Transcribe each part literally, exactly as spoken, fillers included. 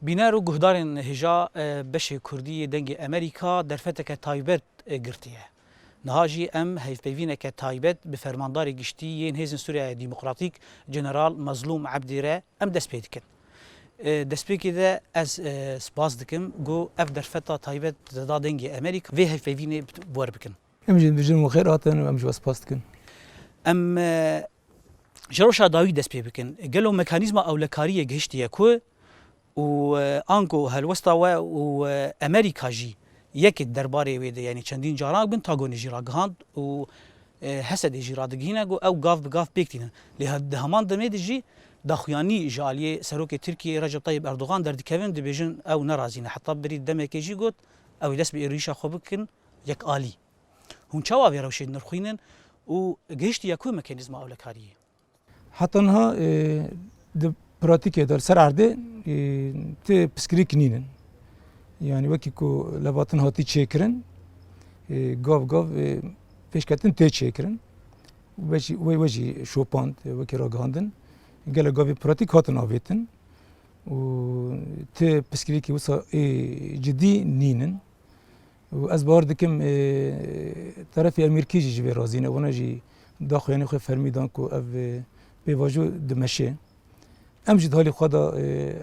Bîner û guhdarên hêja, e, beşê Kurdî yê Dengê Emerîka derfeteke taybet, e, girtiye. Niha jî em hevpeyvîneke taybet bi Fermandarê Giştî yên Hêzên Sûriya Demokratîk General Mezlûm Ebdî re em dest pê dikin. E, destpêkê de ez, e, spas dikim ku ev derfeta taybet dida Dengê Emerîka vê hevpeyvînê bi wer bikin. Em jî dibêjin we xêr hatin û em ji we spas dikin. Em, e, ji rewşa dawî dest pê bikin. Gelo mekanîzma ewlekariyê gihiştiye ku û, e, ango helwesta we û, e, Emerîka jî yekê derbarê wê de, yanî çendîn caran bin Tagonê jî ragihand û, e, Hesedê jî radigihîne ku ew gav bi gav pêk tînin. Lê he-, di heman demê de jî daxuyanî ji aliyê Serokê Tirkiyê Recep Tayyip Erdogan derdikevin, dibêjin ew nerazî ne. Heta berî demekê jî got, ew ê dest bi êrîşa xwe bikin, yekalî. Hûn çawa vê rewşê dinirxînin û gihiştiye ku mekanîzma ewlekariyê? Heta niha, e, di pratîkê de li ser erdê, e, tê piskirîk nînin. Yanî wekî ku levatin hatî çêkirin, e, gav gav, e, pêşketin tê çêkirin. We jî, we, we jî şopand, e, wekî ragihandin. Gelek gavê pratîk hatin avêtin. Û tê piskirîkî wisa ê cidî nînin. Û ez bawer dikim, e, terefê Emerîkî jî ji vê razî ne. Wana jî daxuyanî xwe fermî dan ku ev, e, pêvajo dimeşe. Em jî di halê xwe de, e,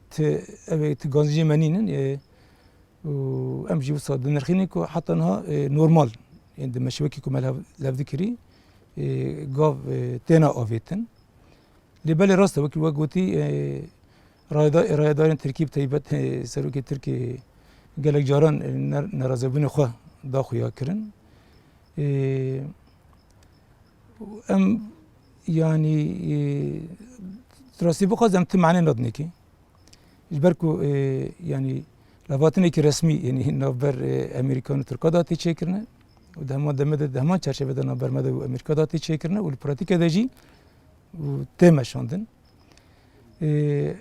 ti, ev ê ti ganciyê me nînin, e, û em jî wisa dinirxînin ku heta niha, e, normal, ên dimeşe wekî ku me lev, lev dikirî, e, gav, e, têne avêtin. Lê belê rast e, wekî we gotî, e, rayeda-, rayedarên Tirkî bi taybet, e, serokê Tirkê gelek caran, e, ne-, nerazebûnê xwe da xuya kirin. E, em, yanî, e, rastî bixwaz em ti mane nadinê kê. Ji ber ku, e, yanî, levatinekî resmî, yanî, navber, e, Emerîkan û Tirka de tê çêkirine û di heman demê de, di heman çerçevê de navber me de û Emerîka de tê çêkirine û li pratîke de jî û tê meşandin. E,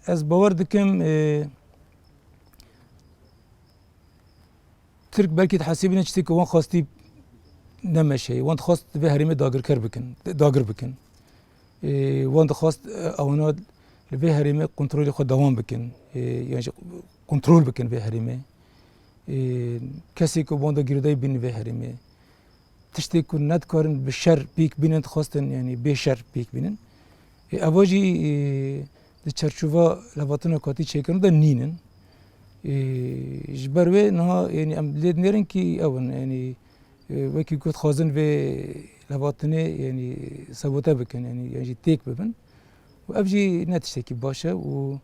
ez bawer dikim, e, Tirk belkî dihesibîne tiştê ku wan xwestî nemeşe, wan dixwest vê herêmê dagirker bikin, dagir bikin. Ê, wan dixwest, e, ewana li vê herêmê kontrolê xwe dewam bikin, ê, yan jî kontrol bikin vê herêmê. Ê, kesê ku wan de girêdayî bînin vê herêmê. Tiştê ku nedikarin bi şer pêk bînin, dixwestin, yanî bê şer pêk bînin. Ê, eva jî, ê, di çerçova levatina katî çêkirin de nînin. Ê, ji ber wê niha, yanî em lê dinêrin kî ew in, yanî, ê, wekî ku dixwazin vê levatinê, yanî sabote bikin, yanî, yan jî têk bibin. Û ev jî ne tiştekî baş e û,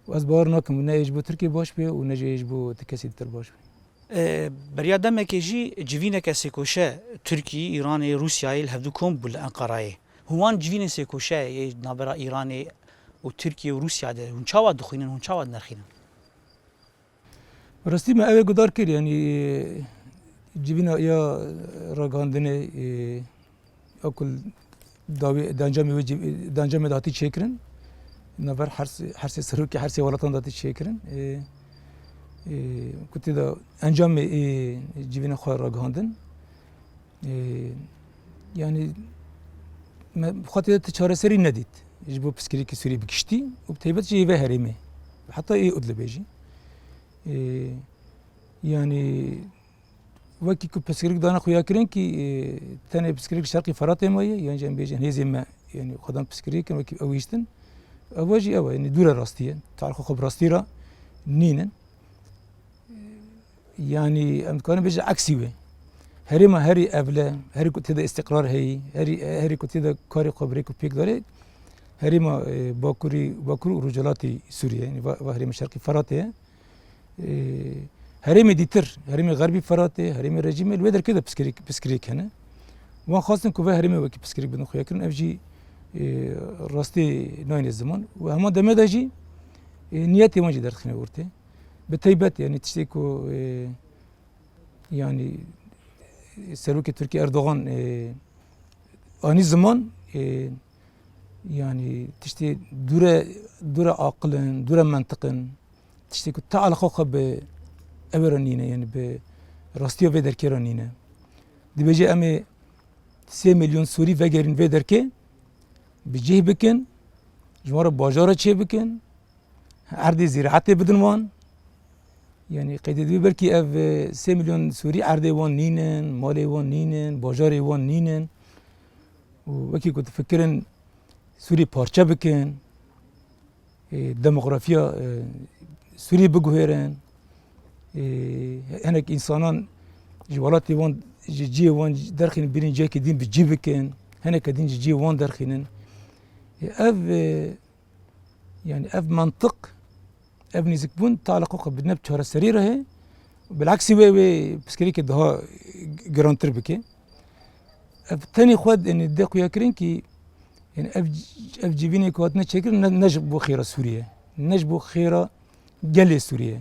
û ez bawer nakim ne ê ji bo Tirkiyê baş bê û ne jî ê ji bo ti kesî ditir baş bê. E, beriya demekê jî civîneke sêkoşe Tirkî, Îranê, Rûsyayê li hevdû kom bû li Enqerayê. Hûn wan civînên sêkoşe yê navbera Îranê û Tirkiyê û Rûsya de hûn çawa dixwînin, hûn çawa dinirxînin? Rastî me ew ê guhdar kir, yanî civîna ya ragihandinê, e, Ew ku dawî di encamê wê cî-, di encamê de hatî çêkirin, navber her sê, her sê serokê her sê welatan de hatî çêkirin. Ê, ê, ku tê de encamê ê civîna xwe ragihandin. Ê, yanî me xwe tê de ti çareserî nedît ji bo piskirêkî Sûrî bi giştî û bi taybet jî ê vê herêmê. Heta ê Idlibê jî. Ê, yanî Wekî ku pirsgirêk dane xuyakirin kî, e, tenê pirsgirêk Şerqî Feratê maye, yan jî em bêjin hêzên me, yanî xwedan pirsgirêk in, wekî ew hiştin. Ev jî ew e, yanî dûre rastî ye. Tarîxa xwe bi rastî re nînin. Yanî em dikarin bêjin eksî wê. Herêma herî evle, herî ku tê de îstiqrar heyî, herî, herî ku tê de karê xwe bi rêk û pêk dare, herêma, e, Bakurî, Bakur û Rojhilatî Sûriyê, yanî va, va herêma Şerqî Feratê ye. Ê, herêmê dîtir, herêmê Xerbî Feratê, herêmê rejîmê li wê derkê de piskirêk, piskirêk hene. Wan xwestin ku vê herêmê wekî piskirêk bidin xuyakirin, ev jî, ê, rastî nayêne ziman. Û hema demê de jî, ê, niyetê wan jî derdixîne ortê. Bi taybet, yanî tiştê ku, ê, yanî serokê Tirkî Erdogan, ê, anî ziman, ê, yanî tiştê dûre, dûre aqil in, dûre mentiq in. Tiştê ku ta eleqa xwe bi ew re nîne, yanî bi rastiya vê derkê re nîne. Dibêje em ê sê milyon Sûrî vegerîn vê derkê, bi cih bikin, ji wan re bajara çê bikin, Erdê zîraetê bidin wan. Yanî qeydê dibê belkî ev, e, sê milyon Sûrî erdê wan nînin, malê wan nînin, bajarê wan nînin. Û wekî ku difikirin Sûrî parçe bikin, e, demografiya, e, Sûrî biguhêrin, e, hinek însanan ji welatê wan, ji cihê wan derxînin, birîn cihekî din bi cî bikin, hineke din ji cihê wan derxînin. E, ev, e, yanî ev mantiq, ev nêzikbûn taleqa xwe bi ne bi çareserî re heye, bileksî wê, wê pirsgirêkê daha girantir bike. Ev tenê xwe, yanî dê xuyakirin kî, yanî ev, ev civînê ku hatine çêkirin ne, ne ji bo xêra Sûriye, ne ji bo xêra gelê Sûriye.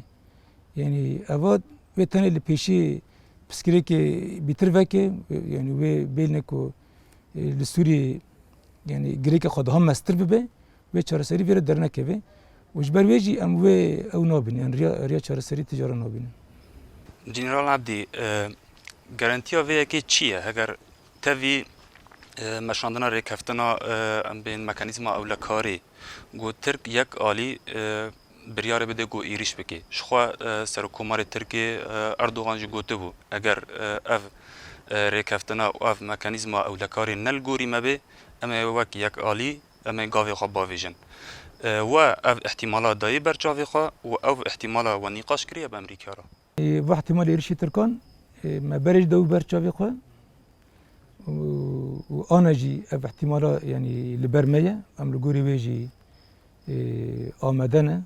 Yanî eva wê tenê li pêşî pirsgirêkê bîtir veke, yanî wê bêlne ku, e, li Sûriyê, yanî girêkê xwe daha mestir bibe, wê çareserî vê re dernekeve. Û ji ber wê jî em wê ew nabînin, yanî riya, riya çareserî ti cara nabînin. General Ebdî, e, garantiya vê yekê çi ye? Heger tevî, e, meşandina rêkeftina, e, em bên mekanîzma ewlekarê, ku Tirk yek alî, e, biryarê bide ku êrîş bike. Jixwe, e, Serokkomarê Tirkê, e, Erdogan jî gotibû, eger, e, ev, e, rêkeftina û ev mekanîzma ewlekarê ne li gorî me bê, em ê wek yek alî, em ê gavê xwe bavêjin. E, we ev îhtîmala dayî ber çavê xwe û ev îhtîmala we nîqaş kiriye bi Amerîka re? Ê, va ihtimalê êrişî Tirkan, ê, me berê jî dawî ber çavê xwe û, û ana jî ev ihtimala, yanî li ber me ye. Em li gorî wê jî, ê, amade ne.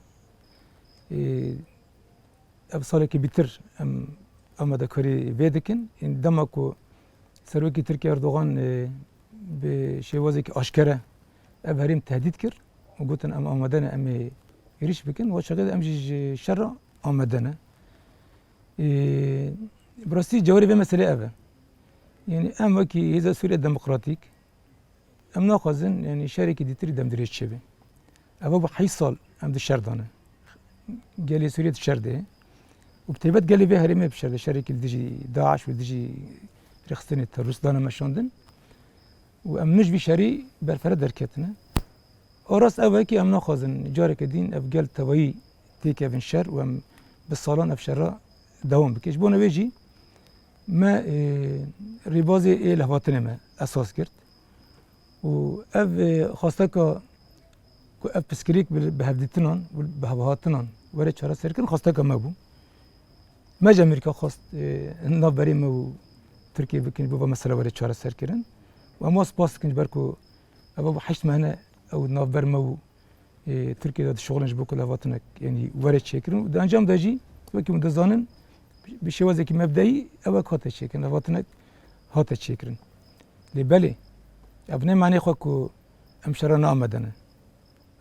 Ê, ev salekî bîtir em amadekarî vê dikin. Ên dema ku Serokê Tirkiye Erdogan, e, bi şêwazekî aşkere ev herêm tehdît kir û gotin, em amade ne, em ê êrîş bikin. Wa çaxê de em jî ji şer re amade ne. E, bi rastî cewherê vê meselê ev e. Yanî em wekî Hêza Sûriya Demokratîk, em naxwazin, yanî şerekî dîtirî demdirêj çêbe. Ev bû heşt sal em di şer de ne. Gelê Sûriyê di şer de ye. Û bi taybet gelê vê herêmê bi şer de. Şerekî li dijî DAIŞ û li dijî rêxistinê terorîst dane meşandin. Û em nij vî şerî berfere derketine. Û rast ev e ki em naxwazin careke din ev gel tevayî têkevin şer û em bi salan ev şera dewam bike. Ji bona wê jî me, e, rêbazê ê lihvatinê me esas girt. Û ev, e, xwesteka ku ev pirsgirêk bi, bi hevdîtinan û bi hevhatinan were çareserkirin, xwesteka me bû. Me ji Amerîka xwest, e, navberê me û Tirkiyê bikin, bo va mesela were çareserkirin. Û em wan spas dikin, ji ber ku ev bû heşt mehne ew navber me û, e, Tirkiyê de dişuxulin ji bo ku levhatinek, yanî were çêkirin. Û di encam de jî, wekî hûn dizanin, bi şêwazekî mebdeyî ew hate çêkirin, levhatinek hate çêkirin. Lê belê, ev ne manê xwe ku em şera neamade ne.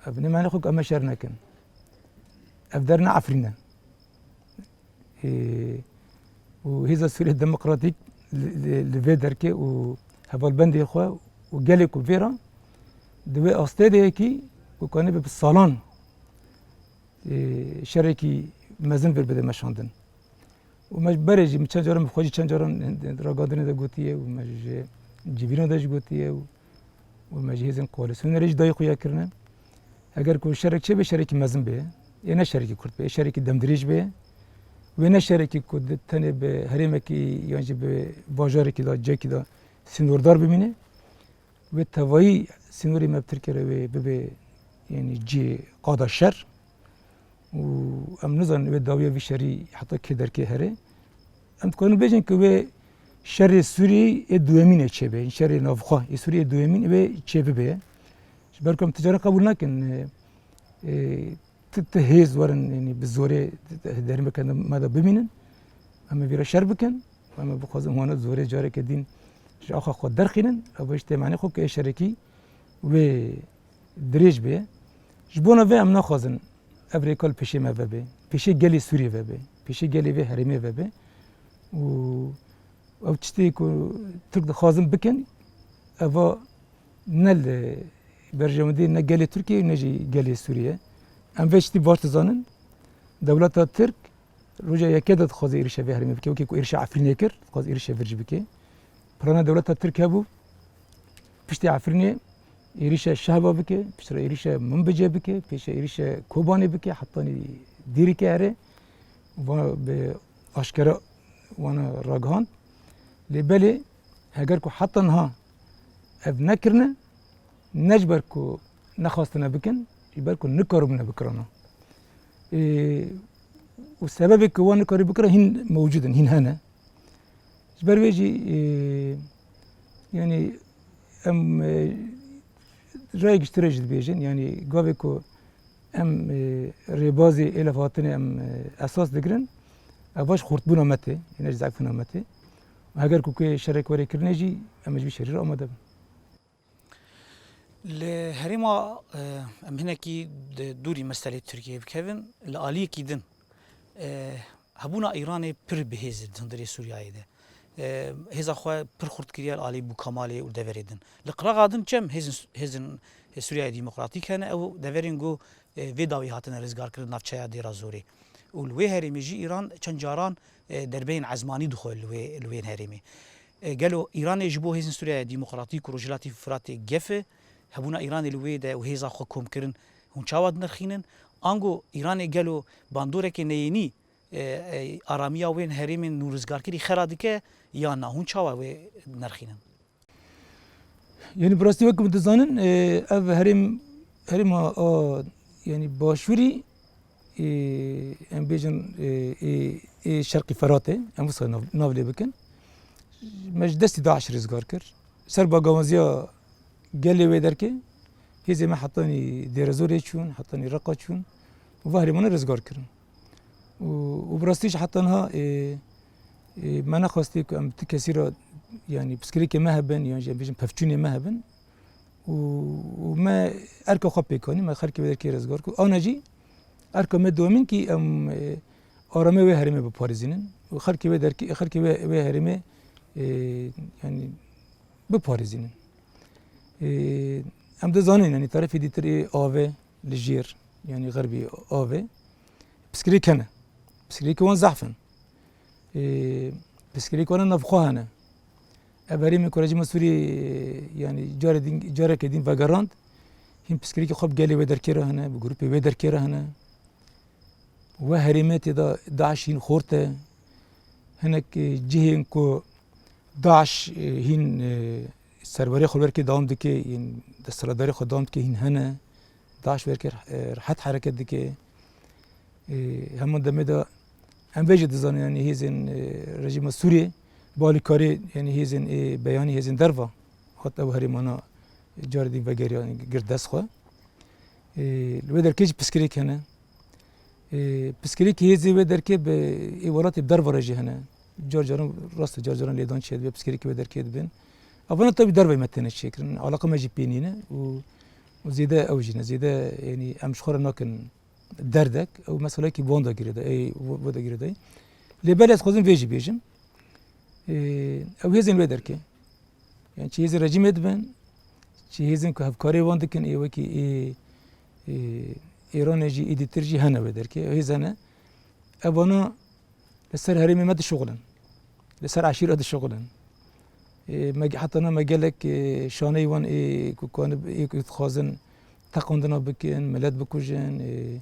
Ev ne manê xwe ku em ê şer nekin. Ev der ne Efrîn e. Ê, û Hêza Sûriya Demokratîk li, li, li vê derkê û hevalbendê xwe û gelê ku vê re di wê astê de ye kî ku kanibe bi salan, ê, şerekî mezin vir bide meşandin. Û me ji berê jî, min çend caran, min xwe jî çend caran ragihandinê de gotiye û me ji civînan de jî gotiye û, û me ji hêzên koalîsyonê re jî dayî xuya kirine. Eger ku şerek çêbe, şerekî mezin bê, ê ne şerekî kurt bê, ê şerekî demdirêj bê, wê ne şerekî ku di tenê bi herêmekî yan jî bi bajarekî de, cekî de sînordar bimîne. Wê tevayî sînorê me bi Tirkiye re wê bibe, yanî cihê qada şer û em nizanin wê dawiya vî şerî heta kê derkê here. Em dikarin bêjin ku wê şerê Sûriyeyê ê duyemîn ê çêbe, şerê navxwe ê Sûriyeyê duyemîn wê çêbibe. Ji ber ku em ticaret qebûl nakin, e, e, ti, ti hêz werin, yanî bi zorê di, di herêmeke me de bimînin. Em ê vî re şer bikin. Em ê bixwazin wana zorê careke din ji axa xwe derxînin. Ev ji têmanê xwe ke şerekî wê dirêj bê. Ji bona vê em naxwazin ev rêka li pêşê me vebe, pêşê gelê Sûriyê vebe, pêşê gelê vê herêmê vebe. Û ew tiştê ku Tirk dixwazin bikin, eva ne li berjewendiyê ne gelê Tirkiyê ne jî gelê Sûriyê. Em vê tiştî baş dizanin. Dewleta Tirk roja yekê de dixwaze êrişa vê herêmê bike, wekî ku êrişa Efrînê kir, dixwaz êrişa vir jî bike. Plana dewleta Tirk hebû, piştî Efrînê Êrîşa Şehba bike, piştre êrîşa Minbicê bike, pêşe êrîşa Kobanê bike, hetanî Dîrikê here, va bi aşkera wana ragihand. Lê belê heger ku heta niha ev nekirine, ne ji ber ku nexwastine bikin, ji ber ku nikaribûne bikirana. Ê, û sebebê ku wan nikarî bikira hîn mewcûd in, hîn hene. Ji ber vê jî, ê, yanî em, ê, rayê giştirê jî dibêjin, yanî gavê ku em, ê, rêbazê êlefhatinê em, ê, esas digirin, ev ji xurtbûna me tê, yê ne ji zefbûna me tê. Û heger ku kê şerek were kirinê jî, em ji vî şerî re amade bin. Li herêma, e, em hinekî di dûrî meselê Tirkiyeyê bikevin, li aliyekî din, e, hebûna Îranê pir bi hêz e di hundirê Sûriyeyê de. E, hêza xwe pir xurt kiriye li alî Bûkamalê û deverê din. Li qiraxa din çem hêzin, hêzin Sûriyeyê Demokratîk hene, ew deverên ku, e, vê dawî hatine rizgarkirin navçeya Dêra Zorê. Û li wê herêmê jî Îran çend caran, e, derbeyên ezmanî dixwe li wê, li wê herêmê. E, gelo Îranê ji bo hêzên Sûriyeya Demokratîk û Rojhilatî Firatê gef e? Hebûna Îranê li wê de û hêza xwe komkirin hûn çawa dinirxînin? Ango Îranê gelo bandoreke neyênî, e, e, aramiya wên herêmên nûrizgarkirî xera dike yan na? Hûn çawa wê dinirxînin? Yanî bi rastî wek hûn dizanin, e, ev herêm, herêma a, yanî başûrî, e, em bêjin, e, ê, ê Şerqî Feratê, em wisa nav, nav lê bikin. Me ji destî DAIŞ rizgar kir. Ser bagawaziya gelê wê derkê, hêzê me hetanî Dêrezorê çûn, hetanî Reqa çûn û va herêmane rizgar kirin. Û, û bi rastî jî heta niha, ê, ê, me nexwestî ku em ti kesî re, yanî piskirêkê me hebin, yan jî em bêjin pevçûnê me hebin. Û, û me erka xwe pêk anî, me xelkê wê derkê rizgar kir. Ana jî erka me dewemîn kî em, ê, aramê wê herêmê biparêzînin. Û xelkê wê derkê, xelkê wê, wê herêmê, ê, yanî biparêzînin. Ê, em dizanin, yanî tarafê dîtir ê avê li jêr, yanî xerbî avê, piskirêk hene. Piskirêkê wan zehf in. Ê, piskirêk wan navxwe hene. Ev herêmê ku rejîma Sûriyê, yanî carê din, careke din vegerand, hîn piskirêkê xwe bi gelê wê derkê re hene, bi grûpê wê derkê re hene. We herêmê tê de DAIŞ hîn xort e. Hinek, e, cihên ku DAIŞ, e, hîn, e, serwerê xwe werkê dewam dike, yên desthilatdarê xwe dewam dike, hîn hene. DAIŞ werkê, e, rehet hereket dike. E, heman demê de em vê jî dizanin, yanî hêzên, e, rejîma Sûriyê, bi alîkarî, yanî hêzên, e, beyanî hêzên derva hat ew herêmana carê din vegeriya, yanî girt dest xwe. E, li wê derkê jî piskirêk hene. Ê, piskirêkî hêzê wê derkê bi ê welatê bi derve re jî hene. Car caran rast e, car caran lêdan çêdibe, piskirêkî wê derkê dibin. Evana tabii derveyê me têne çêkirin. Alaqa me jî pê nîne û, û zêde ew jî ne. Zêde, yanî em ji xwe re nakin derdek. Ew meselekî bi wan de girêdayî, ê, wi-, wê de girêdayî. Lê belê ez dixwazim vê jî bêjim. Ê, ew hêzên wê derkê. Yani çi hêzên rejîmê dibin, çi hêzên ku hevkarê wan dikin, ê wekî ê, ê Îranê jî, êdîtir jî hene wê derkê. Hêz hene. Evana li ser herêmê me dişuxulin. Li ser eşîra dişuxulin. Ê, me, heta niha me gelek, ê, şaneyî wan ê ku kanib-, ê ku dixwazin teqandina bikin, milet bikujin, ê,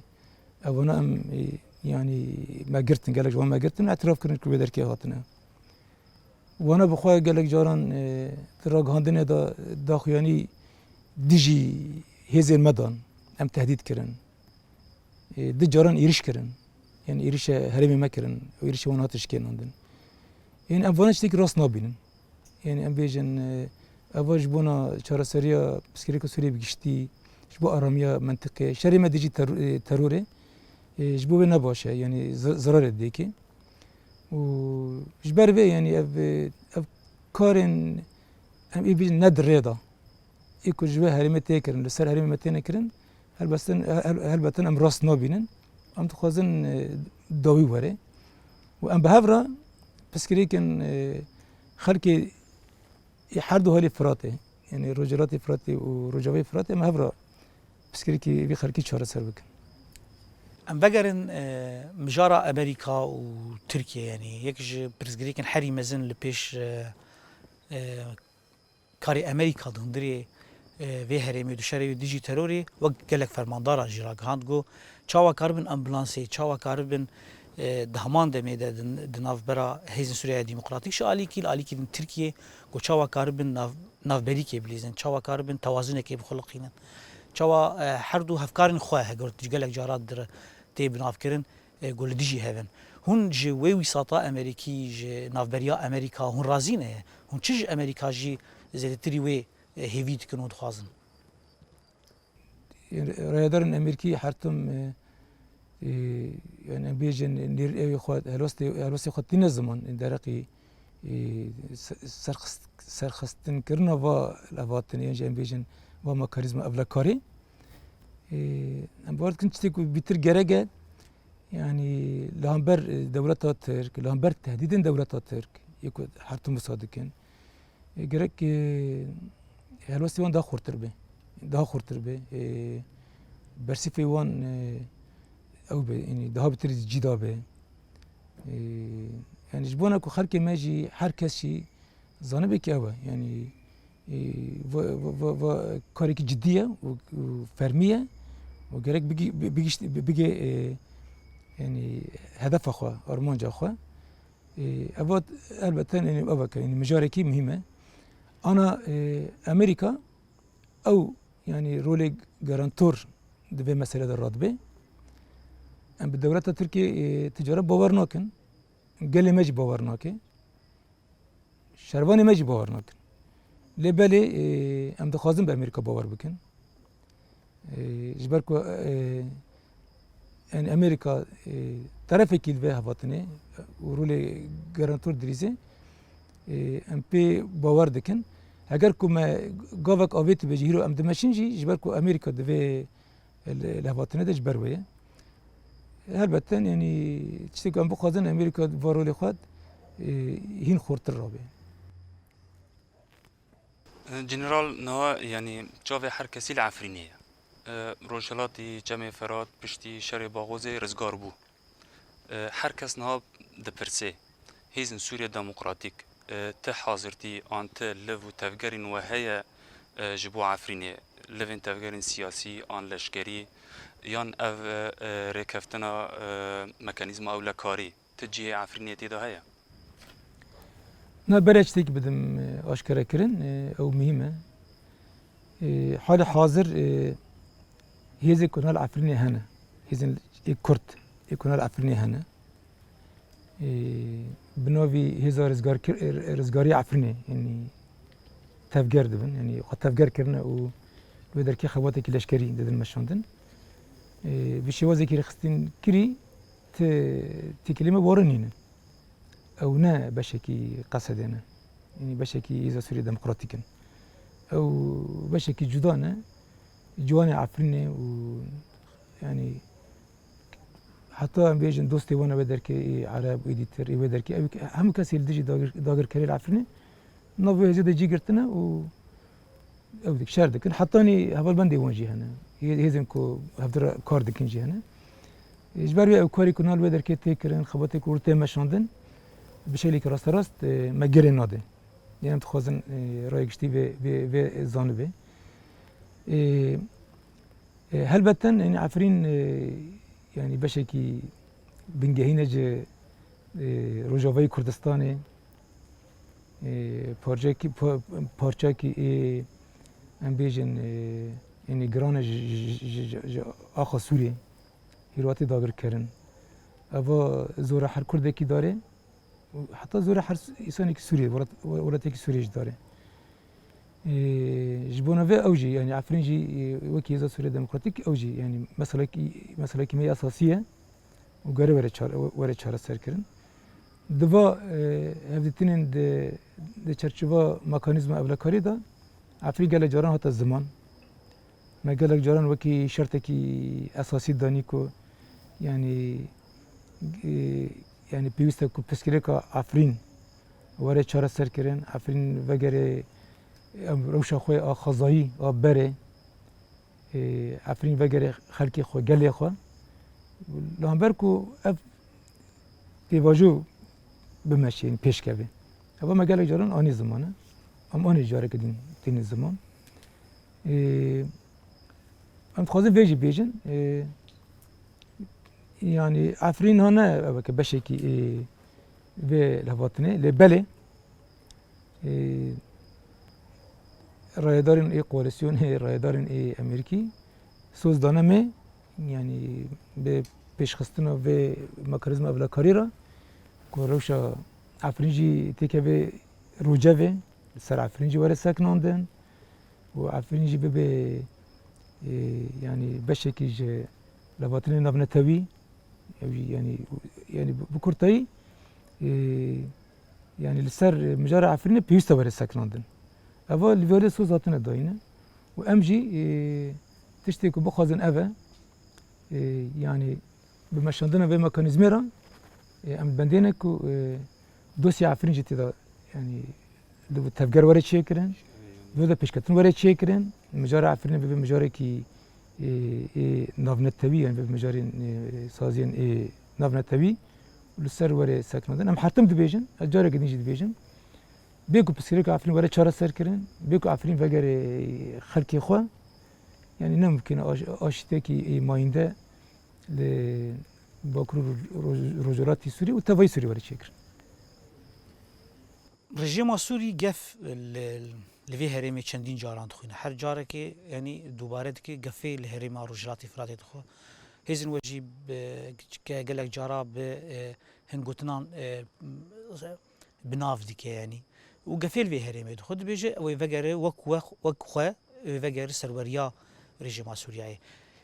evana em, ê, yanî me girtin, gelek ji wan me girtin, îtiraf kirin ku wê derkê hatine. Wana bi xwe gelek caran, e, di ragihandinê de daxuyanî dijî hêzên me dan. Em tehdît kirin. E, di caran êriş kirin. Yani êrişe herêmê me kirin. Û êrişê wan hatin şikênandin. Yani em vana tiştekî rast nabînin. Yani em bêjin, e, eva ji bona çareseriya piskirêka Sûriyê bi giştî, ji bo aramiya mentiqê, şerê me dijî ter-, e, terorê, e, ji bo wê ne baş e. Yani zi-, zirarê didêkê. Û ji ber vê, yanî ev, ev karên em ê bînin ne di rê de. Ê ku ji wê herêmê tê kirin, li ser herêmê me têne kirin, helbestin-, hel-, helbetin em rast nabînin. Em dixwazin, e, dawî were. Û em bi hev re piskirêkin, e, xelkê ê her du halê Firatê, yanî Rojhilatê Firatê û Rojavayê Firatê, em hev re piskirêkê vî xelkî çareser bikin. Em vegerin, e, mijara Amerîka û Tirkiye, yanî yek ji pirsgirêkên herî mezin li pêş, e, e, karê Amerîka di hundirê e, vê herêmê, di şerê wê dijî terorê, wek gelek fermandaran jî ragihand, got, çawa karibin ambulansê, çawa karibin, e, di heman demê de di, di navbera Hêzên Sûriyeya Demokratîk ji alîkî, li alîkî din Tirkiyê, got, çawa karibin nav, navberîkê bilîzin, çawa karibin tewazinekê bixuliqînin. Çawa, e, her du hevkarên xwe, heger ji gelek caran dir tê binavkirin, e, got, li dijî hev in. Hûn ji wê wîsata Amerîkî, ji navberiya Amerîka, hûn razî ne? Hûn çi ji Amerîka jî zêdetirî wê, e, hêvî dikin û dixwazin? Rayedarên Amerîkî her tim, e, e, yani em bêjin nêr-, ewê xwe, helwestê, helwestê xwe tîne ziman, dereqî, e, se-, serxist-, serxistinkirina va levhatinê, yan jî em bêjin va mekanîzma evlekarê. E, em bawer dikin tiştê ku bîtir gerek e, yani li hember, e, dewleta Tirk, li hember tehdîdên dewleta Tirk, yê ku her tim wisa dikin. E, gerek, e, helwestê wan daha xurtir be. Daha xurtir be. E, bersîfê wan, e, ew be, yani daha bitir cîda be. E, yani ji bona ku xelkê me jî, her kes jî zanibe ki ew e. Yani, e, va, va, va, va karekî cidî ye û, û fermî ye û gerek bigî-, bi-, bigişt-, bi-, bigê, e, yani hedefa xwe, armanca xwe. Ê, eva elbette, yani, eva ke, yani, mijarekî muhîm e. Ana, e, Amerîka ew, yani, rolê garantor di vê meselê de radibe. Em bi dewleta Tirkiyê, e, ti cara bawer nakin. Gelê me jî bawer nake. Şervanê me jî bawer nakin. Lê belê, e, em dixwazin bi Amerîka bawer bikin. E, ji ber ku, e, yani Amerîka, e, terefekî li vê hevatinê û rolê garantor dirîzê, e, em pê bawer dikin. Heger ku me gavek avêtibe jî, hîro em dimeşin jî, ji ber ku Amerîka di vê li, li hevatinê de ji ber wê ye. Helbette, yani, tiştê ku em bixwazin, Amerîka va rolê xwe, e, hîn xurtir rabe. General niha, yani, çavê her kesî li Efrînê ye. E, Rojhilatî Çemê Ferat piştî şerê Baxozê rizgar bû. E, her kes niha dipirse, Hêzên Sûriya Demokratîk, e, ti hazirtî an ti liv û tevgerên we heye, e, ji bo Efrînê, livên tevgerên siyasî an leşkerî, yan ev, e, e, rêkeftina, e, mekanîzma ewlekarî? Ti cihê Efrînê tê de heye? Na, berê tiştekî bidim, e, aşkerekirin, e, ew muhîm e. E, halê hazir, e, hêzê ku li Efrînê hene, hêzên ê Kurd ê ku li Efrînê hene, e, bi navî Hêza Rizgarkir-, e, Rizgarî Efrînê, yanî tevger dibin, yanî xwe tevger kirine û li wê derkê xebatekî leşkerî didin meşandin. E, bi şêwazekî rêxistin kirî, ti, ti kelîme ware nîne. Ew ne beşekî Qesedê ne. Yanî beşekî Hêza Sûriya Demokratîk in. Ew beşekî cuda ne. Ciwanê Efrînê û, yanî, heta em bêjin dostê wan ê wê derkê, ê Ereb, ê dîtir, ê wê derkê, ew hemû kesê li dijî dagir-, dagirkerê li Efrînê nav wê hêzê de cî girtine û ew dik şer dikin. Hetanî hevalbendê wan jî hene. Hê-, hêzên ku hevdira kar dikin jî hene. E, ji ber wê ew karê ku nal wê derkê tê kirin, xebatê ku tê meşandin, bi şeklekî rasterast, e, me girê nade. Yanî em dixwazin, e, raya giştî vê, vê, vê zanibe. E, e, helbeten, yanî Efrîn, e, yanî beşekî bingehîn e ji, e, Rojavayê Kurdistanê. E, parçekî, pa-, parçekî ê, em bêjin, e, yanî giran e ji, ji, ji, ji, ji axa Sûriyê, hîroatê dagirkerin. Eva zora her Kurdekî dare û heta zora her s-, însanekî Sûriyê, welat-, welatekî Sûriyê jî dare. E, ji bona vê ew jî, yanî Efrîn jî, e, wekî Hêza Sûriya Demokratîk ew jî, yanî meselekî, meselekî me esasî ye û gere were çare-, were çareserkirin. Di va, e, hevdîtinên di, di çerçeva mekanîzma ewlekarî de Efrîn gelek caran hate ziman. Me gelek caran wekî şertekî esasî danî ku, yanî, e, yanî pêwîst e ku pirsgirêka Efrîn were çareserkirin, Efrîn vegere, em, rewşa xwe a xwezayî a berê, e, Efrîn vegere xelkê xwe, gelê xwe. Li hember ku ev pêvajo bimeşe, yanî pêşkeve. Eva me gelek caran anî ziman e. Em anî careke din tînin ziman. Ê, em dixwazin vê jî bêjin. Ê, yanî Efrîn ha ne ew ke beşekî ê vê levhatinê lê belê, ê, rayedarên ê koalîsyonê, rayedarên ê Amerîkî soz dane me, yanî bi pêşxistina vê mekanîzma evlekarî re ku rewşa Efrîn jî têkeve rojevê, li ser Efrîn jî were sekinandin û Efrîn jî bibe, e, yanî beşekî ji levhatinê navnetewî, ew jî yanî, yanî bi kurtayî, e, yanî li ser mijara Efrînê pêwîst e were sekinandin. Eva li vê soz hatine dayîne û em jî, e, tiştê ku bixwazin ev e, e, yanî bi meşandina vê mekanîzmê re, e, em bendê ne ku, e, dosya Efrîn jî tê de, yanî li tevger were çêkirin, li de pêşketin were çêkirin. Mijara Efrînê bibe mijarekî, e, e, navnetewî, yanî bibe mijarên, e, saziyên, e, navnetewî li ser were sekinandin. Em her tim dibêjin, ez careke din jî dibêjim. Bê ku pirsgirêka Efrîn were çareserkirin, bê ku Efrîn vegere xelkê xwe, yanî ne mimkîn e aş-, aşîtekî, e, mayînde li Bakur û Roj-, Rojhilatî Sûrî û tevayî Sûrî were çêkirin. Rejîma Sûrî gef li, li vê herêmê çendîn caran dixwîne. Her carekê, yanî dubare dike, gefê li herêma Rojhilatê Firatê dixwe. Hêzên we jî bi, ke gelek cara bi, e, hin gotinan, e, bi nav dike, yanî. Û gefê li vê herêmê dixwe, dibêje, ew ê vegere wek we, wek xwe, ew ê vegere serweriya rejîma Sûriyeyê.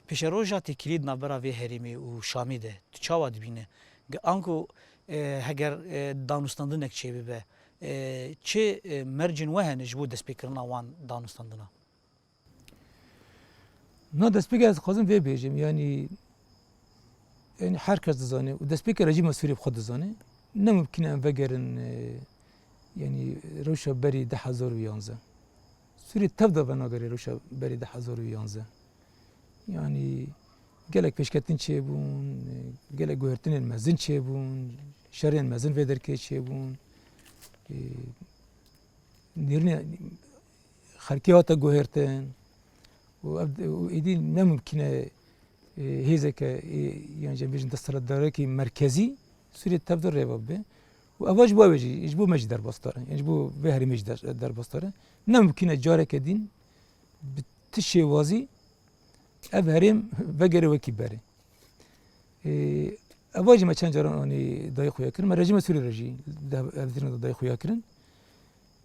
Pêşeroja têkiliyê di navbera vê herêmê û Şamê de tu çawa dibîne? Ge-, anku, e, heger, e, danûstandinek çêbibe, e, çi, e, mercên we hene ji bo destpêkirina wan danûstandina? Na destpêkê ez dixwazim vê bêjim, yanî, yanî her kes dizane û destpêkê rejîma Sûriyê bi xwe dizane, ne mimkîn e em vegerin, e, yanî rewşa berî du hezar û yanzdeh. Sûriyê tev de venagere rewşa berî du hezar û yanzdeh. Yanî gelek pêşketin çêbûn, e, gelek guhertinên mezin çêbûn, şerên mezin vê derkê çêbûn. E, nêrînê xelkê hate guhertin û ev, û êdî ne mimkîn e, e, hêzeke, e, yan jî em bêjin desthilatdarekî merkezî Sûriyê tev de rêva bibe. Û eva ji bo ew jî, ji bo me jî derbasdar e. Yan ji bo vê herêmê jî der-, derbasdar e. Ne mimkîn e careke din bi ti şêwazî ev herêm vegere wekî berê. Ê, eva jî me çend caran anî dayê xuya kirin. Me rejîma Sûrî re jî de-, ev dîna de dayê xuya kirin.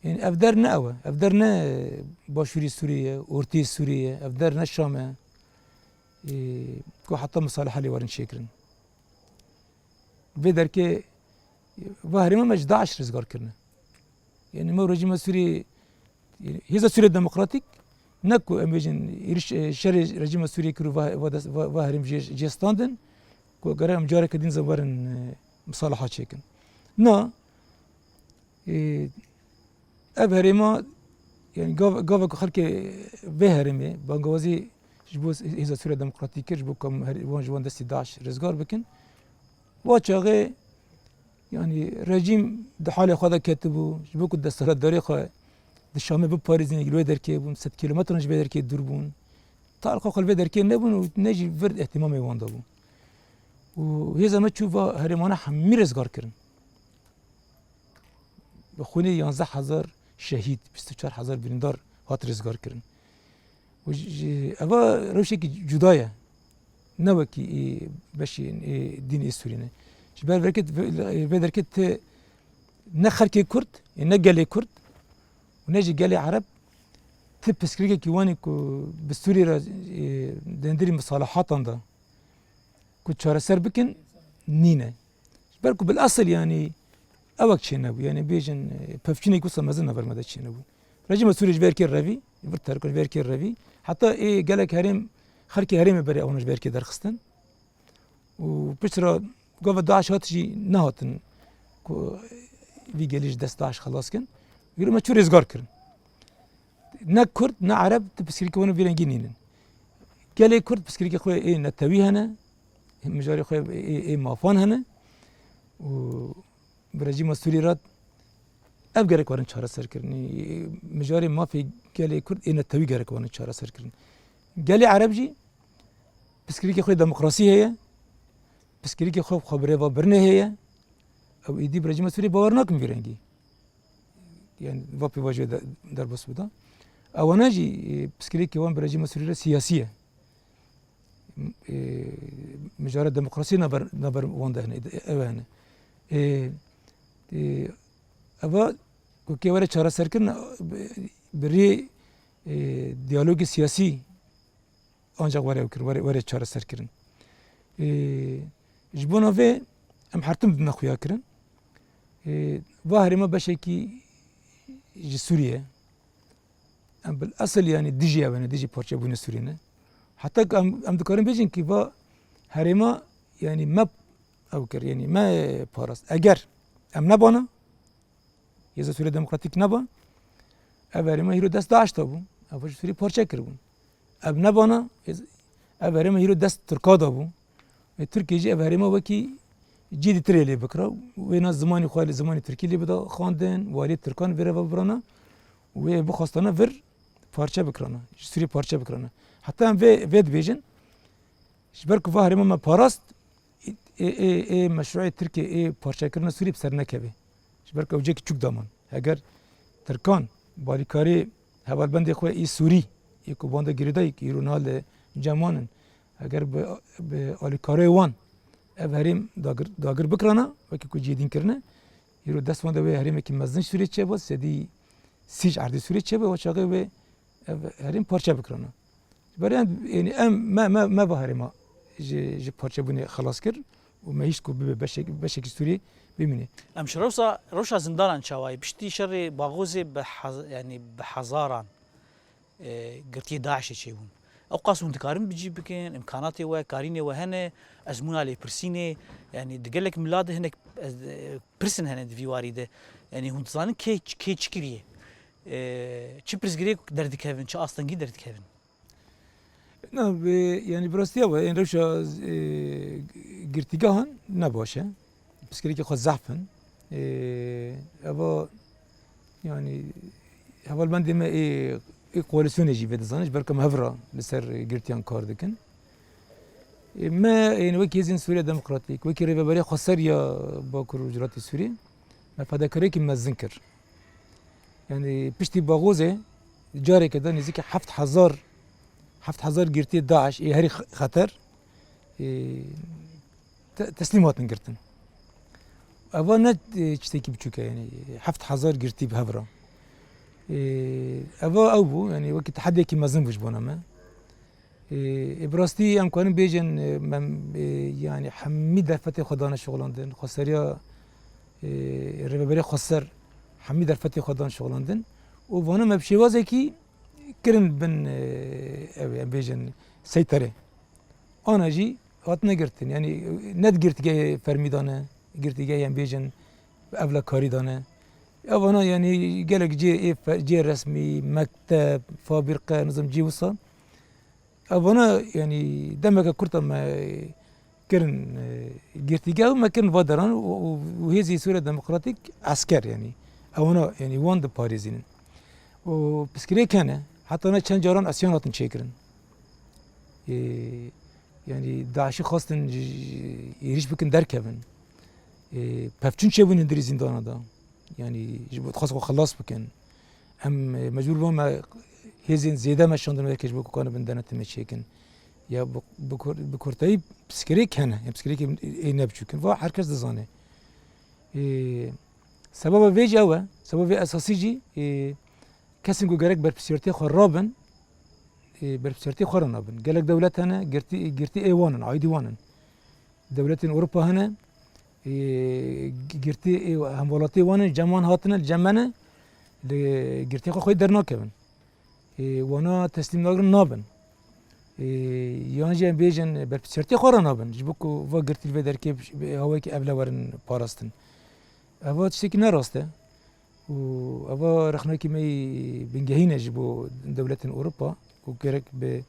Yanî ev der ne ew e. Ev der ne başûrî Sûriyê ye, ortê Sûriyê ye. Ev der ne Şam e. Ê, ku heta misaliha lê werin çêkirin. Vê derkê va herêma me ji DAIŞ rizgar kirine. Yanî me û rejîma Sûriyê, hêza Sûriya Demokratîk, ne ku em bêjin êrîş, e, şerê rejîma Sûriyê kir û va, va dest, va, va herêm jê, jê standin, ku gere em careke din zî werin, e, misaliha çêkin. Na, e, ev herêma, yanî gav-, gava ku xelkê vê herêmê bangawazî ji bo hêza Sûriya Demokratîk kir, ji bo ku em her-, wan ji wan destî DAIŞ rizgar bikin, wa çaxê, yanî rejîm di halê xwe de ketibû, ji bo ku desthilatdarê xwe di Şamê biparêzin, li wê derkê bûn, sed kîlometran ji vê derkê dûr bûn. Tarîxa xwe li vê derkê nebûn û ne jî vir îhtimamê wan de bû. Û hêza me çû va herêmane hemî rizgar kirin. Bi xwînê yanzdeh hezar şehîd, bîst û çar hezar birîndar hat rizgar kirin. Û ji, ji, eva rewşekî cuda ye. Ne wekî ê beşên ê dîn ê Sûrî ne. Ji ber vekê, vê, vê derkê ti ne xelkê Kurd, ê ne gelê Kurd û ne jî gelê Ereb ti pirsgirêkekî wan ê ku bi Sûrî re, ê, dendirî misalahatan de ku çareser bikin nîne. Ji ber ku bil esil, yanî, ewek çênebû. Yanî bêjin, e, pevçûnekî wisa mezin navber me de çênebû. Rejîma Sûriyê ji vê derkê revî, vir terkan ji vê derkê revî. Heta ê gelek herêm, xelkê herêmê berê ewana ji vê derkê derxistin. Û piştre gava DAIŞ hat jî nehatin ku vî gelî ji dest DAIŞ xelas kin. Wî me çû rêzgar kirin. Ne Kurd, ne Ereb, tu pirsgirêkê wan vî rengî nînin. Gelê Kurd pirsgirêkê xwe ê netewî hene, mijarê xwe ê, ê mafan hene û bi rejîma Sûrî re Ev gerek werin çareserkirinê. Mijarê mafê gelê Kurd ê netewî gerek werin çareserkirin. Gelê Ereb jî piskirêkê xwe demokrasî heye, piskirêkê xwe xwe bi rêvebirinê heye. Ew êdî bi rejîma Sûriyê bawer nakin vî rengî. Yani va pêvajoyê de, derbas bida. Ewana jî, e, piskirêkê wan bi rejîma Sûriyê re siyasî ye. E, mijara demokrasî naber, naber wan de hene, ew hene. E, e, eva ku kê were çareserkirin, bi, bi rê, e, diyalogê siyasî ancak were ew kir, were, were çareserkirin. E, ji bona vê em her tim didine xuya kirin. E, va herêma beşekî ji Sûriye. Em bil esil, yani, dijî ew ne, dijî parçebûnê Sûriyê ne. Heta ku em, em dikarin bêjin ki va herêma, yani, me ew kir, yani, me parast. Eger em nebana, Hêza Sûriya Demokratîk neba, ev herêma hîro dest DAIŞ de bû. Ev ji Sûriyê parçe kiribûn. Ev nebana, hêz-, ev herêma hîro dest Tirka de bû. Ê, Tirkiye jî ev herêma wekî cî dîtirê lê bikira. Wêna zimanî xwe, zimanî tirkî lê bida xwendin, waliyê tirkan vê re ve birana. Wê bixwastana vir parçe bikirana. Ji Sûriyê parçe bikirana. Heta em vê, vê dibêjin, ji ber ku va herêma me parast, ê, ê, ê, ê meşruê Tirkiyê ê parçekirina Sûriyê bi ser nekeve. Ji ber ku ew cihekî çûk daman. Heger Tirkan bi alîkarê hevalbendê xwe ê Sûrî, ê ku banda girêdayî, îro niha li cem wan in, heger bi, bi alîkarê wan ev herêm dagir, dagir bikirana, wekî ku cihê din kirine, îro dest wan de wê herêmekî mezin Sûriyê çêbe, sedî sî ji erdê Sûriyê çêbe, o çaxê wê ev herêm parçe bikirana. Ji ber yan, yani em, me, me, me va herêma ji, ji parçebûnê xelas kir û me hîşt ku bibe beşek, beşekî Sûriyê bimîne. Em ji rewşa, rewşa zindanan çawa ye? Piştî şerê Baxozê bi hez-, yani bi hezaran, e, girtiyê DAIŞê çêbûn. Ew qas hûn dikarin bi cî bikin, îmkanatê we, karînê we hene, ezmûna lêpirsînê, yani di gelek mila de hinek, e, pirsin hene di vî warî de. Yani hûn dizanin kê, kê çi kiriye? E, çi pirsgirêk derdikevin, çi astengî derdikevin? Na, bi, yani bi rastiya ve, yani rewşa, e, girtîgehan ne baş e. Pirsgirêkê xwe zehf in. E, eva, yani hevalbendê me ê, ê koalîsyonê jî vê dizanin, ji ber ku em hev re li ser girtiyan kar dikin. E, me, yani wekî Hêzên Sûriya Demokratîk, wekî Rêveberiya Xweser ya Bakur û Rojhilatê Sûriyê, me fedakariyekî mezin kir. Yani piştî Baxozê careke de nêzîkî heft hezar, heft hezar girtiyê DAIŞ ê herî xe-, xeter, ê, te-, teslîm hatin girtin. Eva ne, e, tiştekî biçûk e, yani heft hezar girtî bi hev re. E, eva ew bû, yani wekî tehediyekî mezin bû ji bona me. Ê, ê, bi rastî em karin bêjin, ê, mem-, ê, yani hemî derfetê xwe dane şixulandin. Xweseriya, ê, Rêveberiya Xweser hemî derfetê xwe dan şixulandin. Û vana me bi şêwazekî kirin bin, ê, ew ê, em bêjin seyterê. Ana jî hatine girtin. Yani ne di girtîgehê fermî dane, girtîgehê em bêjin bi evlekarî dane. Ev ana yani gelek cê ê fe-, cê resmî, mekteb, fabrîqe, nizam cê wisa. Evana, yani, demeke kurt e me kirin, e, girtîgeh û me kirin va deran û, û, û Hêzê Sûriya Demokratîk esker, yani. Evana, yani, wan diparêzînin. Û piskirêk hene, heta ne çend caran esyan hatin çêkirin. E, yani, DAIŞî xwestin ji, ji, êrîş bikin derkevin. E, pevçûn çêbûn hundirî zîndana de. Yani, ji bo dixwest xwe xelas bikin. Em, e, mecbûr bûn me hêzên zêde me şandin wê yekê ji bo ku kanibin denetimê çêkin. Ya bi, bi kur-, bi kurtayî piskirêk hene. Ya piskirêkê ê ne biçûk in. Va her kes dizane. E, sebeba vê jî ew e. Sebeba vê esasî jî, e, kesên ku gerek berpirsiyartiyê xwe rabin, e, berpirsiyartiyê xwe re nabin. Gelek dewlet hene, girtî, girtî ê wan in, aîdî wan in. Dewletên Ewropa hene, ê, girtî ê hemwelatiyê wan in, cem wan hatine, li cem me ne, li girtiyê xwe xwedî dernakevin. Ê, wana teslîm nagirin nabin. Ê, yan jî em bêjin berpirsiyartiyê xwe re nabin. Ji bo ku va girtî li vê derkê bi, bi hawayekî evle werin parastin. Eva tiştekî ne rast e. Û eva rexnekî me yî bingehîn e ji bo dewletên Ewropa ku gerek bi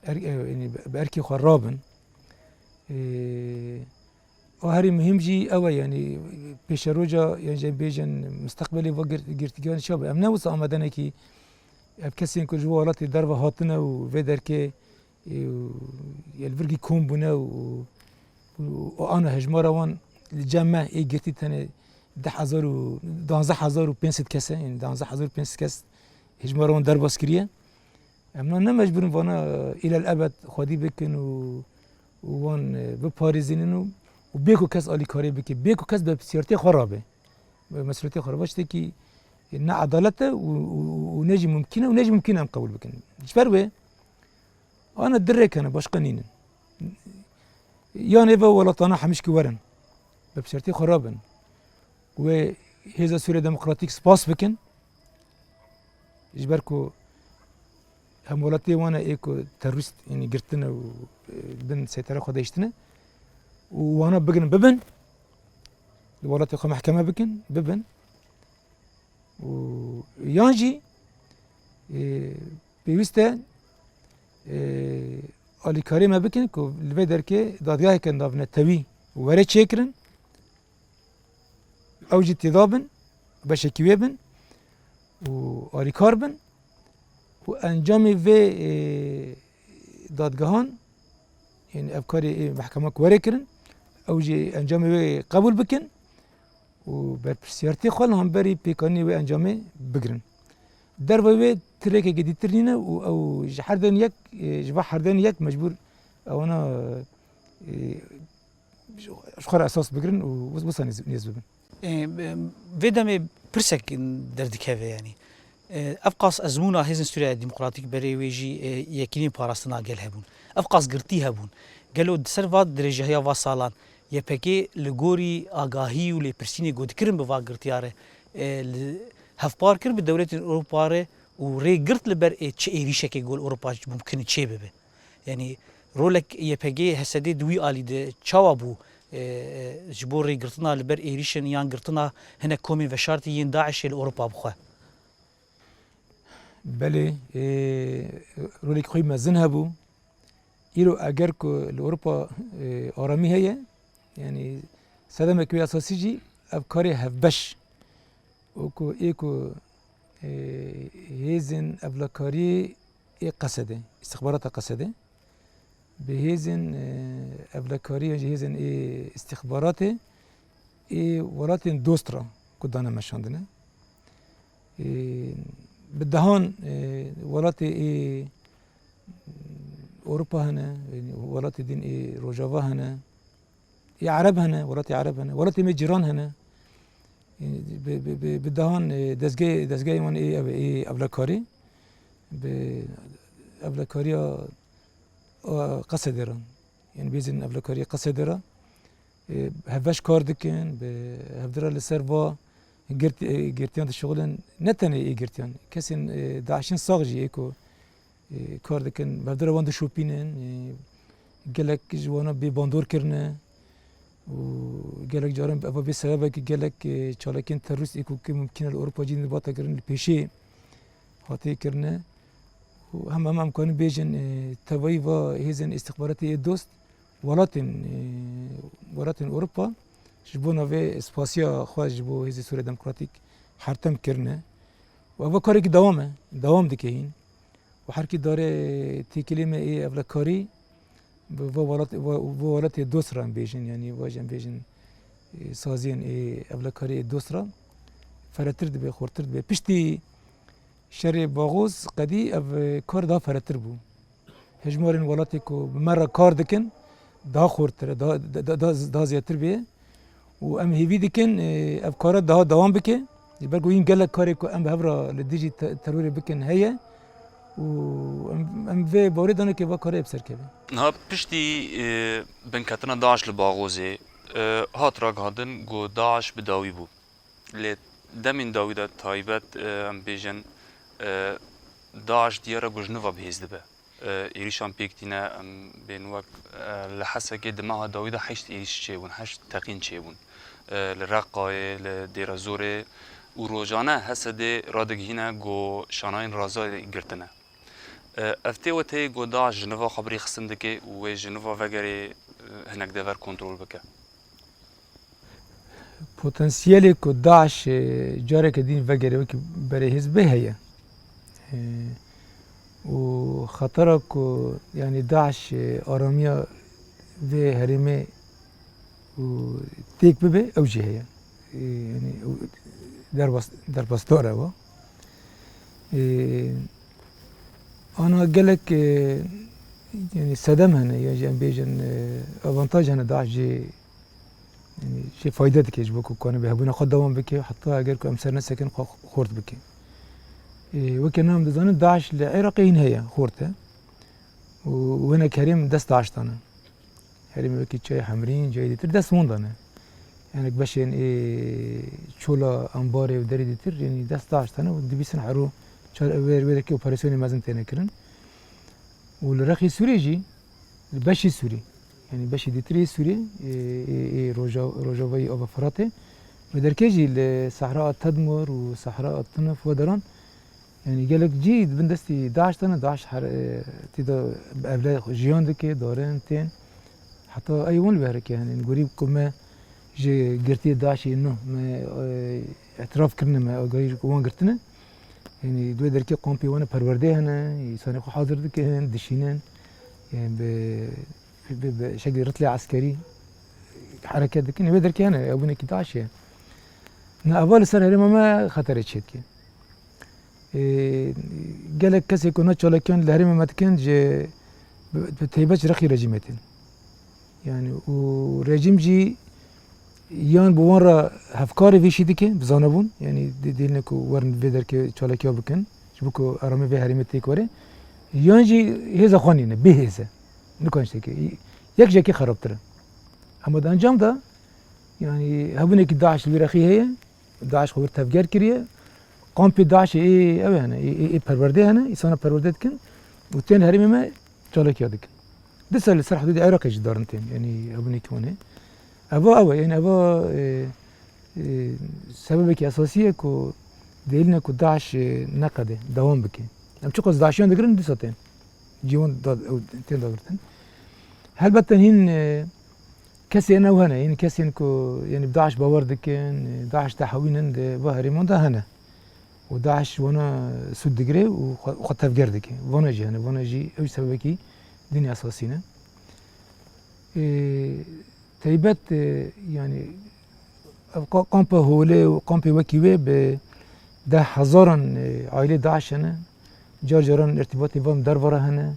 er-, e, yanî bi erkê xwe rabin. Ê, û herî muhîm jî ew e, yanî pêşeroja, yan jî em bêjin, misteqbelê va gir-, girtîgehan çawa be? Em ne wisa amadenekî ev kesên ku ji bo welatê derve hatine û vê derkê, ê, û yê li vir gî kom bûne û, û, û ana hejmara wan li cem me ê girtî tenê deh hezar û, duwazdeh hezar û pênc sed kes e, yani duwazdeh hezar û pênc sed kes hejmara wan derbas kiriye. Em na ne mecbûr in vana îlel ebed xwedî bikin û, û wan, e, biparêzînin û, û bê ku kes alîkarî bike, bê ku kes berpirsiyartiyê xwe rabe. Mesûliyetê xwe re ve tiştekî ne edalet e û, û, û ne jî mumkîn e û ne jî mumkîn e em qebûl bikin. Ji ber wê, ana du rêk hene, başqa nînin. Yan ê ve welatana hemîşkî werin, berpirsiyartiyê xwe rabin. Wê hêza Sûriya Demokratîk spas bikin. Ji ber ku hemwelatiyê wan e ê ku terorîst, yanî girtine û, e, bin seytera xwe de hiştine û wana bigirin bibin, li welatê xwe mehkeme bikin, bibin. Û yan jî, e, pêwîst e, e, alîkarî me bikin ku li vê derkê dadgeheke navnetewî were çêkirin. Ew jî têda bin, beşekî wê bin û alîkar bin û encamê vê, e, dadgehan, yani ev karê ê mehkema ku were kirin, ew jî encamê wê qebûl bikin û berpirsiyartiyê xwe li hemberî pêkanînê wê encamê bigirin. Derve wê ti rêkeke dîtir nîne û ew ji her derên yek, e, ji va her derên yek mecbûr ewana, e, ji xwe re esas bigirin û wis-, wisa nêz, nêz bibin. E, e, vê demê pirsek derdikeve, yanî. E, ev qas ezmûna Hêzên Sûriya Demokratîk berê wê jî, e, yekînên parastina gel hebûn. Ev qas girtî hebûn. Gelo di ser va dirêjahiya va salan Y P G li gorî agahî û lêpirsînê ku dikirin bi va girtiya re, e, li hevpar kir bi dewletên Ewropa re û rê girt li ber ê çi êrîşekê ku li Ewropa mumkin e çê bibe. Yanî rolek Y P G H S D di wî alî de çawa bû, e, e, ji bo rêgirtina li ber êrîşên yan girtina hinek komên veşartî yên DAIŞê li Ewropa bixwe? Belê, e, rolek xwe mezin hebû. Îro eger ku li Ewropa, e, aramî heye, yanî sedemek wê esasî jî ev karê hevbeş û ku ê ku, e, hêzên evlekariyê ê Qesedê, îstixbarata Qesedê, bi hêzên, e, evlekariyê, ji hêzên ê îstixbaratê ê welatên dost re ku dane meşandine. E, bi dehan, e, welatê ê Ewropa hene, e, welatê din ê Rojava hene. Ê Ereb hene, welatê Ereb hene, welatê me cîran hene. Ê, bi, bi, bi, bi dehan, ê, dezgeh-, dezgehên wan ê, ev, ê evlekarî, bi evlekariya, a, Qesedê re. Yanî bêzên evlekariya Qesedê re, ê, hevbeş kar dikin, bi hevdira li ser va girt-, ê, girtiyan dişixulin, ne tenê ê girtiyan. Kesên, ê, DAIŞ'in sax jî ê ku e, kar dikin, bi hevdira wan dişopînin, e, gelek ji wana bê bandor kirine û gelek caran eva bê sebebek gelek, e, çalakiyên terorîst ê ku ki mumkîn e li Ewropa cî dibate kirin li pêşê hatiye kirine. Û hem, hem em karin bêjin, e, tevayî va hêzên îstixbaratê ê dost welatên, e, welatên Ewropa ji bo navê spasiya xwe ji bo Hêzê Sûriya Demokratîk hertem kirine. Û eva karekî dewam e, dewam dike hîn. Û her kî dare têkilê me ê evlekarî bi va welat-, va, va welatê dost re em bêjin, yanî va jî em bêjin, e, saziyên ê evlekarî ê dost re ferehtir dibe, xurtir dibe. Piştî şerê Baxoz qedî ev, e, kar daha ferehtir bû. Hejmarên welatê ku bi me re kar dikin, daha xurtir e, daha, da-, da-, daha, daha zêdetir bê. Û em hêvî dikin, e, ev kara daha dewam bike. Ji ber ku hîn gelek karê ku em bi hev re li dijî te-, terorê bikin heye. Û em, em vê bawerê dane ke va karê bi ser keve. Niha piştî, e, binketina DAIŞ li Baxozê, e, hat ragihandin ku DAIŞ bi dawî bû. Lê demên dawî de taybet, e, em bêjin, e, DAIŞ diyar e ku ji nû ve bi hêz dibe. E, êrîşan pêk tîne, em bên wek, e, li Hesekê di meha dawî de heşt êrîş çêbûn, heşt teqîn çêbûn. E, li Reqayê, li Dêrezorê û rojane Hesedê radigihîne ku şanayên Razayê girtine. E, ev tê weteyê ku DAIŞ ji nû ve xwe bi rêxistin dike û wê ji nû ve vegerê, e, hinek dever kontrol bike. Potansiyelê ku DAIŞ, e, careke din vegere wekî berê hêz bê heye. E, û xetera ku, yanî, DAIŞ, e, aramiya vê herêmê û têk bibe, ew jî heye. E, yanî, ew derbas-, derbasdar e wa. E, ana gelek, e, yanî, sedem hene, ya jî em bêjin, e, avantaj hene DAIŞ jê, yanî, jê fayde dike ji bo ku kanibe hebûna xwe dewam bike, heta eger ku em ser nesekin xwe xurt bike. E, weke niha em dizanin DAIŞ li Iraqê hîn heye, xurt e. Û hinek herêm dest DAIŞ dane. Herêmê wekî Çiyayê Hemrîn, cihê dîtir dest wan dane. Hinek beşên ê çola, ambarê û derê dîtir, yanî dest DAIŞ dane û dibîsin hero çar-, wê, wê derkê operasyonê mezin têne kirin. Û li rexê Sûrê jî, li beşê Sûrê, yanî beşê dîtir ê Sûrê, ê, ê, ê roja-, rojavayî Ava Firatê, wê derkê jî li Sehra a Tedmur û Sehra a Tinif, we deran, yanî gelek cî di bin destî DAIŞ de ne, DAIŞ her, e, tê de bi evle jiyan dike, darin tên. Heta ey wan li behreke hene. Gorî ku me ji girtiyê DAIŞê no, me, e, îtiraf kirine, me agahî ji wan girtine. Yanî di wê derkê kampê wan e, perwerdê hene, îsanê xwe hazir dikin, dişînin. Yanî bi, bi, bi şeklê ritlê eskerî hereket dikin. Wê derkê hene, hebûnekî DAIŞê ye. Ne, eva li ser herêma me xeterê çêdike. Ê, gelek kesê ku ne çalakiyan li herêmê me dikin, ji, bi, bi taybet ji rexî rejîmê tên. Yanî û rejîm jî yan bi wan re hevkarê vê şî dike, bi zanebûn, yanî dê-, dêline ku werin vê derkê çalakiya bikin, ji bo ku aramê vê herêmê têk were, yan jî hêza xwe nîne, bê hêz e. Nikan tiştekê. Yek ji yekê xerabtir e. Hema di encam de, yanî hebûnekî DAIŞ li wî rexî heye, DAIŞ xwe wir tevger kiriye. Kampê DAIŞê ê, ew hene, ê, ê, ê perwerdê hene, îsana perwerde dikin û tên herêmê me çalakiya dikin. Dîsa li ser hidûdê Iraqê jî darin tên, yanî hebûnekî wan heye. Eva ew e, yanî eva, e, e, sebebekî esasî ye ku dêline ku DAIŞ, e, neqede, dewam bike. Em çiqas DAIŞiyan digirin, dîsa tên. Cî wan da, ew tên dagirtin. Helbette hîn, e, kesên ew hene, hîn kesên ku, yanî, bi DAIŞ bawer dikin, DAIŞ dihewînin, di va herêman de hene. Û DAIŞ ji wana sûd digire û xwe, xwe tevger dike. Vana jî hene, vana jî ew jî sebebekî din esasî ne. Ê, taybet, e, yanî, ev ka-, kampa Holê û kampê wekî wê bi deh hezaran, e, aîlê DAIŞ hene. Car caran irtîbatê van derve re hene.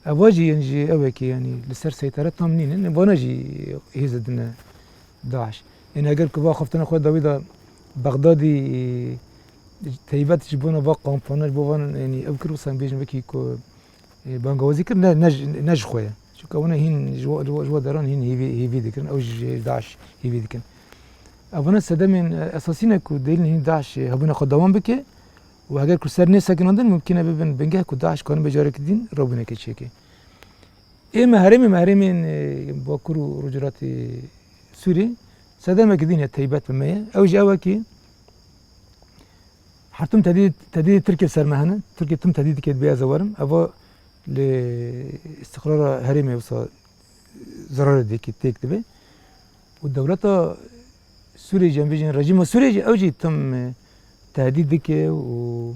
Eva jî yên jî ew ê ki, yanî, li ser seytare tam nînin. Vana jî hêzê dine DAIŞ. Yanî, eger ku va xeftina xwe dawî de Bexdadî, e, taybet ji bona va kampana, ji bo van, yanî, ew kir, wisa em bêjin wekî ku, e, bangawazî kir, ne, ne ji, ne ji xwe ye. Çunke wana hîn ji wa, ji wa, ji wa deran hîn hêvî, hêvî dikirin, ew jî ji DAIŞ hêvî dikin. Evana sedemên, e, esasî ne ku dêlin hîn DAIŞ, e, hebûna xwe dewam bike û heger ku ser nêsekinandin, mumkin e bibin bingeh ku DAIŞ kanibe carekî din rewbûnekê çêke. Ê me herêmê, me herêmên, e, Bakur û Rojhilatê Sûriyê sedemekî din ye taybet bi me ye. Ew jî ew e ki, Her tim tedî-, tedîdê Tirkiyê ser me hene. Tirkiye tim tedîd dike, dibê ez ê werim. Eva li îstiqrara herêmê wisa zerarê dike, têk dibe. Û dewleta Sûriyê jî, em bêjin rejîma Sûriyê jî, ew jî tim, e, tehdîd dike û,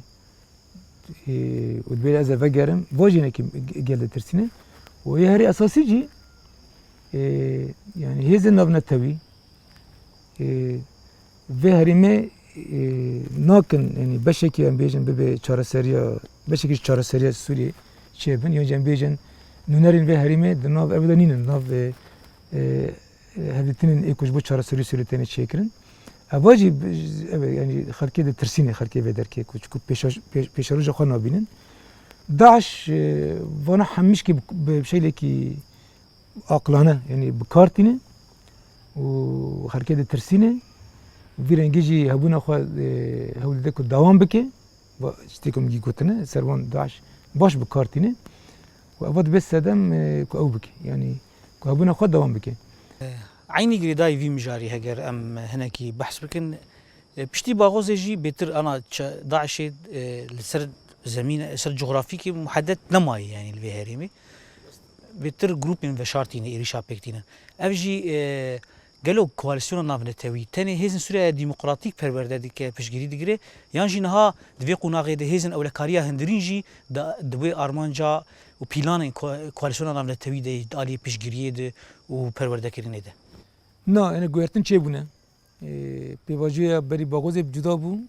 e, û dibê ez ê vegerim. Va jî hinekî ge-, gel ditirsîne. Û yê herî esasî jî, e, yanî hêzên navnetewî, e, vê herêmê, e, nakin, yanî beşekî em bêjin bibe çareseriya, beşekî ji çareseriya Sûriyê çêbin, yan jî em bêjin nûnerên vê herêmê di nav ev de nînin, di nav, e, e, hevdîtinên ê ku ji bo çareseriya Sûriyê têne çêkirin. Eva jî bi-, ev e, yanî xelkê ditirsîne, xelkê vê derkê ku çiku pêşa-, pê-, pêşeroja xwe nabînin. DAIŞ, e, vana hemîşkî bi, bi şeklekî aqilane, yanî bi kar tîne û xelkê ditirsîne. Vî rengî jî hebûna xwe, e, hewl dide ku dewam bike. Va, tiştê ku min gî gotine, ser wan DAIŞ baş bi kar tîne û eva dibe sedem, e, ku ew bike. Yanî ku hebûna xwe dewam bike. Eynî girêdayî vî mijarî heger em hinekî behs bikin, e, piştî Baxozê jî bêtir ana ça-, DAIŞê, e, li ser zemîne, ser cografîkê muhedet nemaye, yanî li vê herêmê. Bêtir grûpên veşartî ne, êrîşa pêk tîne. Ev jî, e, Gelo koalîsyona navnetewî tenê hêzên Sûriyeya Demokratîk perwerde dike, piştgirî digire, yan jî niha di vê qonaxê de hêzên ewlekariya hundirîn jî di, di wê armanca û planên ko-, koalîsyona navnetewî de di aliyê piştgiriyê de û perwerdekirinê de? Na, yani guhertin çêbûne. Ê, pêvajoya berî Baxozê cuda bû,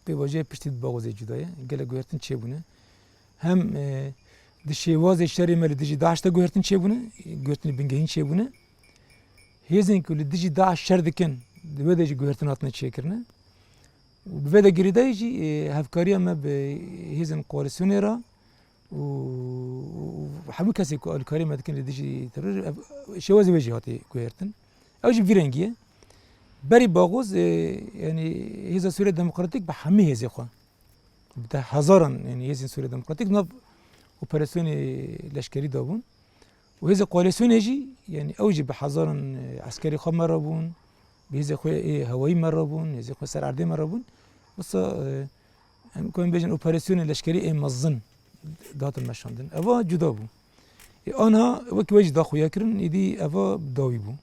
pêvajoya piştî di Baxozê cuda ye. Gelek guhertin çêbûne. Hem, e, di şêwazê şerê me li dijî DAIŞ de guhertin çêbûne, guhertinê bingehîn çêbûne. Hêzên ku li dijî DAIŞ şer dikin, di wê de jî guhertin hatine çêkirine. Û bi vê de girêdayî jî, e, hevkariya me bi hêzên koalîsyonê re û, û hemû kesê ku alîkarî me dikin li dijî teror, ev, şêwazê wê jî hatî guhertin. Ew jî bi vî rengî ye. Berî Baxoz, e, yani Hêza Sûriya Demokratîk bi hemî hêzê xwe, bi deh hezaran, yani hêzên Sûriya Demokratîk nav operasyonê leşkerî de bûn. Û hêzê koalîsyonê jî, yani ew jî bi hezaran, e, eskerê xwe me re bûn, bi hêzê xwe ê hewayî me re bûn, hêzê xwe ser erdê me re bûn. Wisa, e, em karin bêjin operasyonê leşkerî ê mezin dihatin meşandin. Eva cuda bû. Ê anha wekî we jî da xuya kirin, êdî eva dawî bû.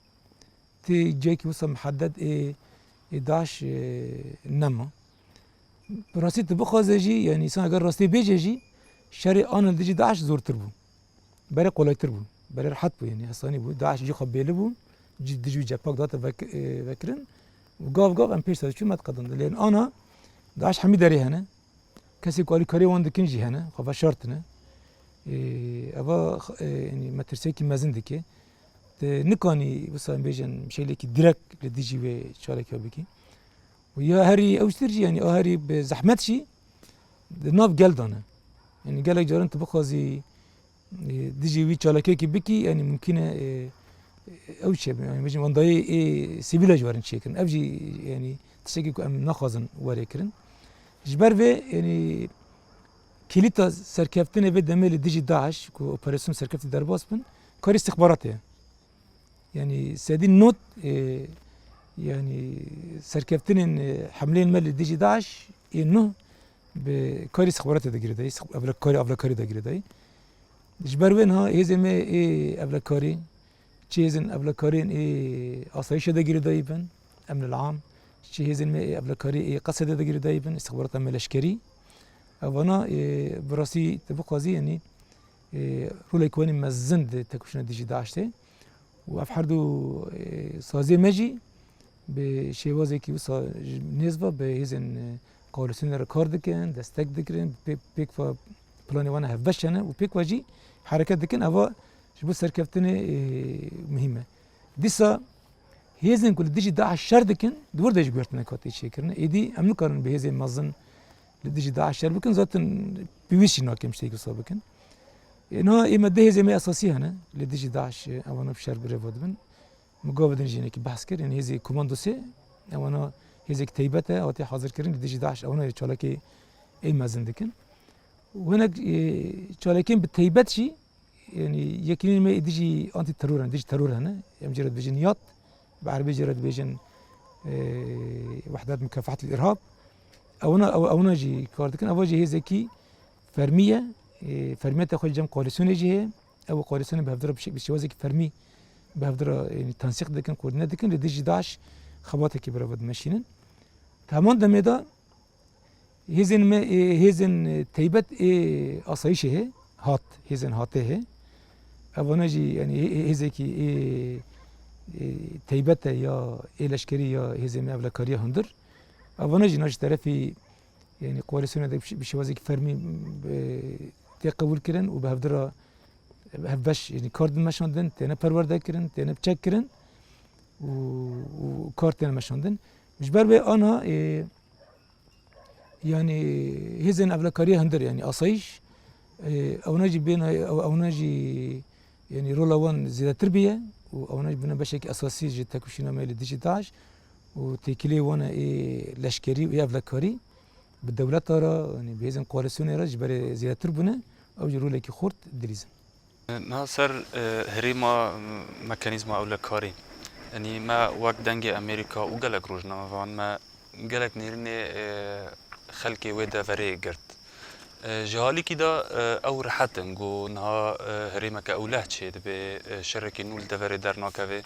Tê cihekî wisa mihedded ê, ê DAIŞ, e, nema. Bi rastî tu bixwaze jî, yani însan eger rastî bêje jî, şerê ana li dijî DAIŞ zortir bû. Berê kolaytir bû. Berê rehet bû, yani hesanî bû. DAIŞ cî xwe bêli bû. Cî dijî wî cepek date vek-, e, vekirin. Û gav gav em pêş de diçûn me diqedandin. Lê ana DAIŞ hemî derê hene. Kesê ku alîkariyê wan dikin jî hene, xwe veşartine. Ê, eva, e, yani metirsekî mezin dike. Te nikanî wisa em bêjin şeylekî direk li dijî wê çalakiya bikî. Û ya herî ew jî tir jî, yani a herî bi zehmet jî di nav gel de ne. Yani gelek caran tu bixwazî, e, dijî wî çalakiyekî bikî, yani mumkîn e, e, ew çêbe, yani bêjin wendayê ê sivîla jî werin çêkirin. Ev jî yani tiştekî ku em naxwazin were kirin. Ji ber vê, yani kîlîta serkeftinê vê demê li dijî DAIŞ ku operasyon serkeftî derbas bin, karê istixbaratê ye. Yani sedî not, e, yani serkeftinên, e, hemleyên me li dijî DAIŞ ê nuh bi karî istixbaratê de girêdayî, istix-, evle-, karî evlekarî de girêdayî. Ji ber wê niha hêzên me ê evlekarî, çi hêzên evlekariyên ê asayîşê de girêdayî bin, emnil am, çi hêzên me ê evlekarî ê qesedê de girêdayî bin, istixbarata me leşkerî. Evana, e, bi rastî te bixwazî, yanî, e, rolek wanî mezin di tekoşîna dijî DAIŞ de. Û ev her du, e, saziyê me jî bi şêwazekî wisa ji nêz ve bi hêzên, e, koalîsyonê re kar dikin, destek dikirin, pê-, pêk ve planê wan hevbeş hene û pêk ve jî hereket dikin. Eva ji bo serkeftinê, e, muhîm e. Dîsa hêzên ku li dijî DAIŞ şer dikin, di wir de jî guhertinek hatiye çêkirin. Êdî em nikarin bi hêzên mezin li dijî DAIŞ şer bikin, zaten pêwîst jî nakin tiştekî wisa bikin. E, niha ê me du hêzê me esasî hene, li dijî DAIŞ, e, ewana bi şer bi rêva dibin. Min gava din jî hinekî behs kir, yani hêzê komandosê, ewana hêzek teybet e, hatiye hazirkirin, li dijî DAIŞ ewana çalakê ê mezin dikin. Û hinek, e, çalakên bi teybet jî, yani yekînên me ê dijî antîteror hene, dijî teror hene. Em jê re dibêjin yat, bi erebî jê re dibêjin, e, Wehdat Mukafehatil Îrhab. Ewna, ew, ewna jî kar dikin. Ewa jî hêzekî fermî ye. E, fermiyeta xwe cem koalîsyonê jî heye. Ew koalîsyonê bi hevdira bi şe-, bi şêwazekî fermî bi hevdira, yani, tensîq dikin, koordîne dikin. Li dijî DAIŞ xebatekî bi rêve dimeşînin. Di heman demê de Hêzên me, ê, hêzên, e, teybet ê asayîşê hê, hat, hêzên hatê hê. Evana jî, yani, hê-, hê-, hêzekî ê, ê, teybet e ya ê leşkerî ya hêzên me evlekariya hundir. Evana jî na ji terefî, yani, koalîsyonê de bi şi-, bi şêwazekî fermî, e, tê qebûl kirin û bi hevdira hevbeş, yani, kar din meşandin, têne perwerde kirin, têne çek kirin û, û kar têne meşandin. Ji ber wê anha, e, Yani hêzên evlekariya hundir, yani asayîş, e, ewna jî bêne, ew-, ewna jî, yani rola wan zêdetir bîye û ewna jî bine beşekî esasî ji tekoşîna me li dijî DAIŞ û têkiliyê wan e ê leşkerî û ê evlekarî bi dewleta re, yani bi hêzên koalîsyonê re ji berê zêdetir bûne, ew jî rolekî xurt dilîzin. Niha ser, e, herêma, e, mekanîzma ewlekarî. Yanî me wek Dengê Amerîka û gelek rojnamevan me gelek nêrînê, e, xelkê wê deverê girt. E, ji alîkî de, e, ew rehet in ku niha, e, herêmeke ewleh çêdibe, e, şerekî nû li deverê dernakeve.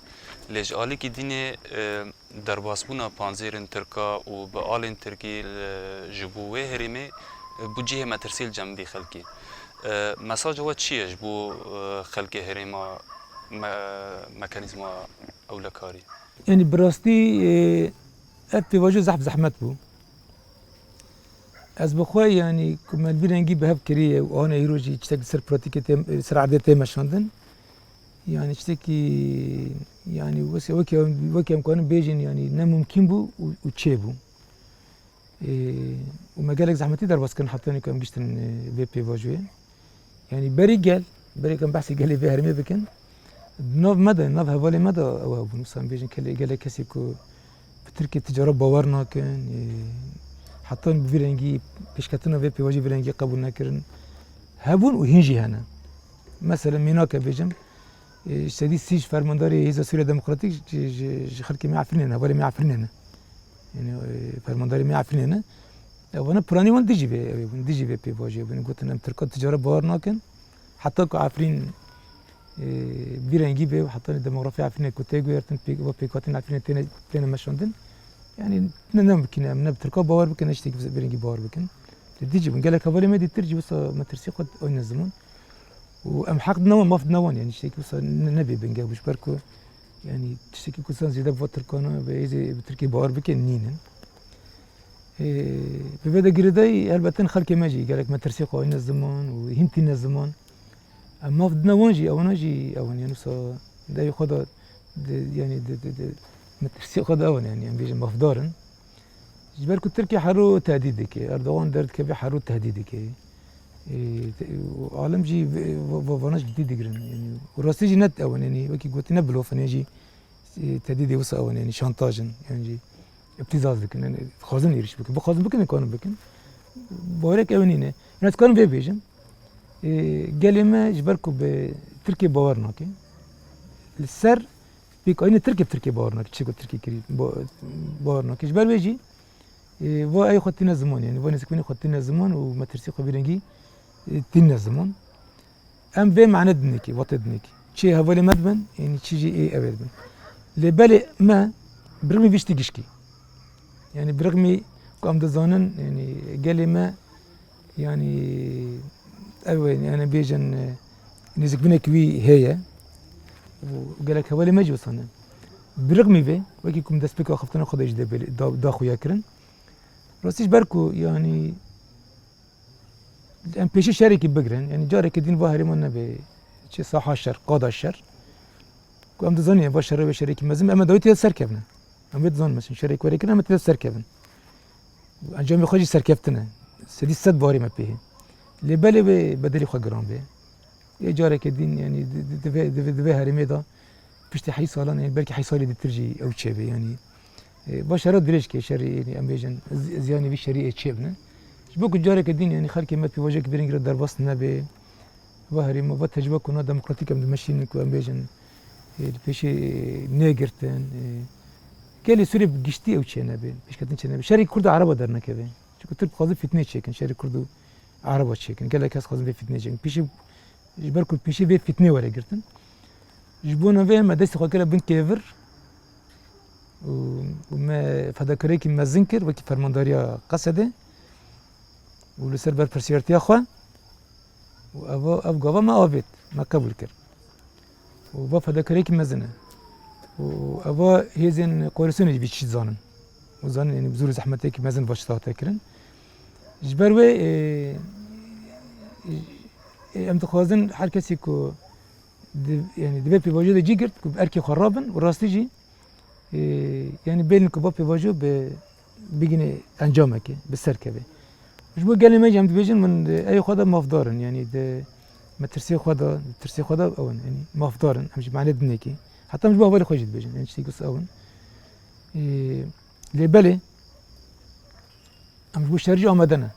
Lê ji alîkî dînê, e, derbasbûna panzêrên Tirka û bi alên Tirkî li, ji bo wê herêmê, e, bû cihê metirsiyê li cem vî xelkê. E, mesaja we çi ye ji bo, e, xelkê herêma me-, mekanîzma ewlekarî? Yanî bi rastî, e, ev pêvajo zehf zehmet bû. Ez bi xwe, yanî ku me li vî rengî bi hev kiriye û ana îro jî tiştek li ser pratîkê tê, li ser erdê tê meşandin. Yanî tiştekî, yanî wese-, wekî, wekî em karin bêjin, yanî ne mumkîn bû û, û çêbû. Ê, û me gelek zehmetî derbas kirin hetanî ku em giştin, e, vê pêvajoyê. Yanî berî gel, berî ku em behsê gelê vê herêmê bikin, di nav me de, nav hevalê me de ew hebûn. Wisa em bêjin gelê-, gelek kesê ku bi Tirkê ti cara bawer nakin, ê, heta bi vî rengî pêşketina vê pêvajoyê vî rengî qebûl nekirin. Hebûn û hîn jî hene. Mesela mînake bêjim, ê, sedî sî ji fermandarê Hêza Sûriya Demokratîk ji, ji, ji xelkê me Efrînê ne, hevalê me Efrînê ne. Yanî, e, fermandarê me Efrînê ne. Ewana piranî wan dijî vê, ew ê bûn, dijî vê pêvajoyê bûn. Gotin, em Tirka ti cara bawer nakin. Heta ku Efrîn, e, vî rengî bê, heta demografya Efrînê ku tê guhertin, pêk-, va pêkhatîn Efrînê têne, têne meşandin. Yanî ne, ne mumkîn e, em ne bi Tirka bawer bikin, ne ji têkî vî rengî bawer bikin. Lê dijî bûn. Gelek hevalê me dîtir jî wisa metirsî xwe oyne ziman. Û em heq dine wan, maf dine wan, yanî tiştekî wisa ne-, nebê bingeh bû, ji ber ku, yanî tiştekî ku san zêde bi va Tirkan e, bi êzê bi Tirkî bawer bikin, nînin. Ê, bi vê de girêdayî, helbet in xelkê me jî gelek metirsî xwe oyne ziman û hîn tîne ziman. Em maf dine wan jî, ewana jî ew in, yanî wisa dewê xwe de, de, yanî de, de, de, metirsî xwe de ew in, yanî em bêjin mafdar in. Ji ber ku Tirkiye hero tehdîd dike, Erdogan derdikeve hero tehdîd dike. Ê, te-, û alem jî ve-, ve-, ve-, vana jî cidî digirin. Yanî, û rastî jî ne ew in, yanî wekî gotî ne bilof in, jî, ê, tehdîdê wisa ew in, yanî şantaj in, yan jî îbtîzaz dikin, yanî dixwazin êrîş bikin. Bixwazin bikin, dikarin bikin. Bawerek ew nîne. Yanî ez dikarim vê bêjim. Ê, gelê me ji ber ku bi Tirkiye bawer nake, li ser pêkanînê Tirkiye bi Tirkiye bawer nake, çi ku Tirkiye kirî, ba-, bawer nake. Ji ber wê jî, ê, va ey xwe tîne ziman, yanî va nêzikbûnê xwe tîne ziman û metirsî xwe vî rengî, ê, tîne ziman. Em vê mane dinêkî, vatê dinêkî. Çi hevalê me dibin, yanî çi jî ê ew ê dibin. Lê belê me bi rixmî vî tiştî gişkî. Yanî bi rixmî ku em dizanin, yanî gelê me, yanî ew ê, yanî bêjin, e, nêzikbûnek wî heye. Û gelek hevalê me jî wisa ne. Bi rixmî vê, wekî ku min destpêka axiftina xwe de jî de belê-, da, da xuya kirin. Rastî ji ber ku, yanî, em pêşî şerekî bigirin, yanî carekê din va herêma nebe çi saha şer, qada şer. Ku em dizanin, va şer e, vê şerekî mezin, em ê dawî tê de serkevin. Em vê dizanin, mesela şerekî were kirin, em ê tê de serkevin. Encamê xwe jî serkeftin e. Sedî sed barê me pê hê. Lê belê wê bedelî xwe giran bê. Yê carekê din, yanî di, di, di vê, di vê, di vê herêmê de piştî heyî salan, yanî belkî heyî salê dîtir jî ew çêbe, yanî, e, va şera dirêj ke şerî, yanî em bêjin, zi-, ziyanê vî şerî ê çêbine. Ji bo ku carekê din, yanî xelkê me pêvajoyekî vê rengî re derbas nebe, va herêma, va tecrûba ku na demokratîk em dimeşînin ku em bêjin, e, li pêşê, e, negirtin, e, gelê Sûriyê bi giştî ew çênebe, pêşketin çênebe. Şerê Kurd û Ereba dernekeve. Çunku Tirk dixwazin fîtnê çêkin, şerê Kurd û Ereba çêkin. Gelek kes dixwazin vê fîtnê çêkin. Pêşî Ji ber ku pêşî vê fîtnê were girtin. Ji bona vê me destê xwe kire bin kêvir û, û me fedakariyekî mezin kir wekî fermandariya Qesedê û li ser berpirsiyartiya xwe û eva, ev gava me avêt, me qebûl kir. Û va fedakariyekî mezin e. Û eva hêzên koalîsyonê jî vî tiştî dizanin. Û zanin, yanî bi zor û zehmetiyekî mezin va tişta hate kirin. Ji ber wê, e, e, em dixwazin her kesî ku di, yanî di vê pêvajoyê de cî girt ku bi erkê xwe rabin û rastî jî, e, yanî bêlin ku va pêvajo bi, bigihîne encamekê, bi ser keve. Ji bo gelê me jî em dibêjin, min, e, ey xwe de mafdar in, yanî di metirsiyê xwe de, tirsê xwe de ew in, yanî mafdar in, em jî mane dinekî. Heta em ji bo hevalê xwe jî dibêjin, yanî tiştekî wisa ew in. E, lê belê, Em ji bo şer jî amade ne.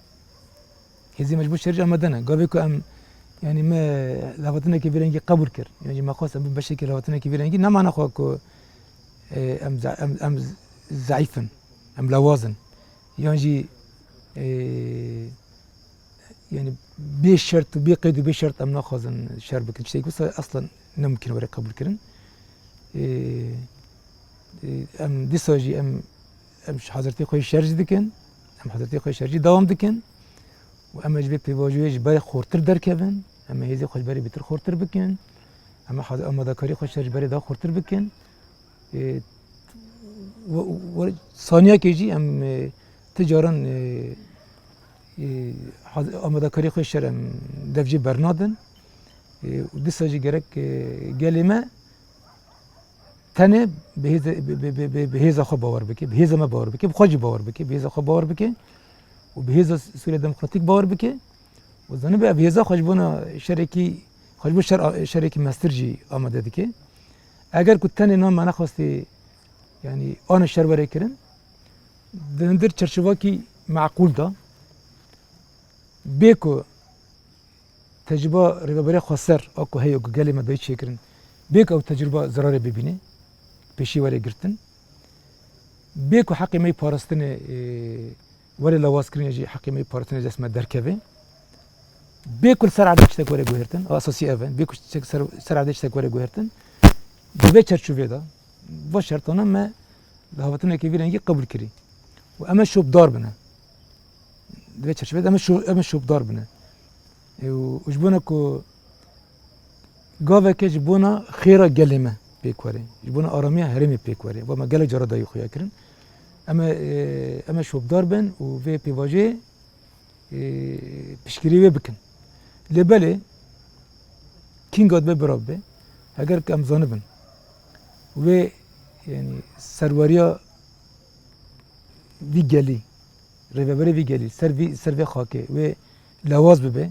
Hêzên me ji bo şer jî amade ne. Gavê ku em, yanî me lavatinekê vê rengî qebûl kir. Yanî me xwest em bin beşekî lavatinekê vê rengî. Ne mana xwe ku, e, em ze-, em, em zeîf in. Em lawaz in. Yan jî, e, Yani bê şert û bê qeyd û bê şert em naxwazin şer bikin. Tiştekî wisa eslen ne mumkin were qebûl kirin. Ê, ê, em dîsa jî em, em ji hazirtiyê xwe şer jî dikin. Em hazirtiyê xwe şer jî dewam dikin. Û em ê ji vê pêvajoyê ji berê xortir derkevin. Em ê hêzê xwe ji berê bêtir xortir bikin. Em ê haz-, amadekarî xwe şer ji berê daha xortir bikin. Ê, we, we, saniyekê jî em, ê, ti caran, ê, ê, haz-, amadekarî xwe şer em dev jê bernadin. Ê, û dîsa jî gerek, ê, gelê me tenê bi hêze-, bi, bi, bi, bi, bi hêza xwe bawer bike, bi hêza me bawer bike, bi xwe jî bawer bike, bi hêza xwe bawer bike û bi hêza Sûriya Demokratîk bawer bike. Û zanibe ev hêza xwe ji bona şerekî, xwe ji bo şer, şerekî mestir jî amade dike. Eger ku tenê niha me nexwestê, yanî ana şer were kirin, di hundir çerçevakî meqûl de, bê ku tecrûba rêveberiya xweser a ku heye ku gelê me dayî çêkirin, bê ku ew tecrûba zirarê bibîne, pêşî were girtin, bê ku heqê me yê parastinê, e, were lawazkirinê jî heqê me yê parastinê dest me derkeve. Bê ku li ser erdê tiştek were guhertin, a esasî ev e, bê ku tiştek ser, ser erdê tiştek were guhertin. Di vê çerçovê de, va şertana me daxwatinekê vî rengî qebûl kirî. Û em ê şopdar bine. Di vê çerçovê de em ê şo-, em ê şopdar bine. E, û, û ji bona ku gaveke ji bona xêra gelê me pêk were, ji bona aramiya herêmê pêk were. Va me gelek cara dayî xuya kirin. Em ê, e, em ê şopdar bin û vê pêvajoyê, e, piştgirî wê bikin. Lê belê, kînga dibe bira bibe, heger ku em zanibin, wê, yanî serweriya vî gelî, rêveberê vî gelî, ser vî, ser vê xakê wê lewaz bibe,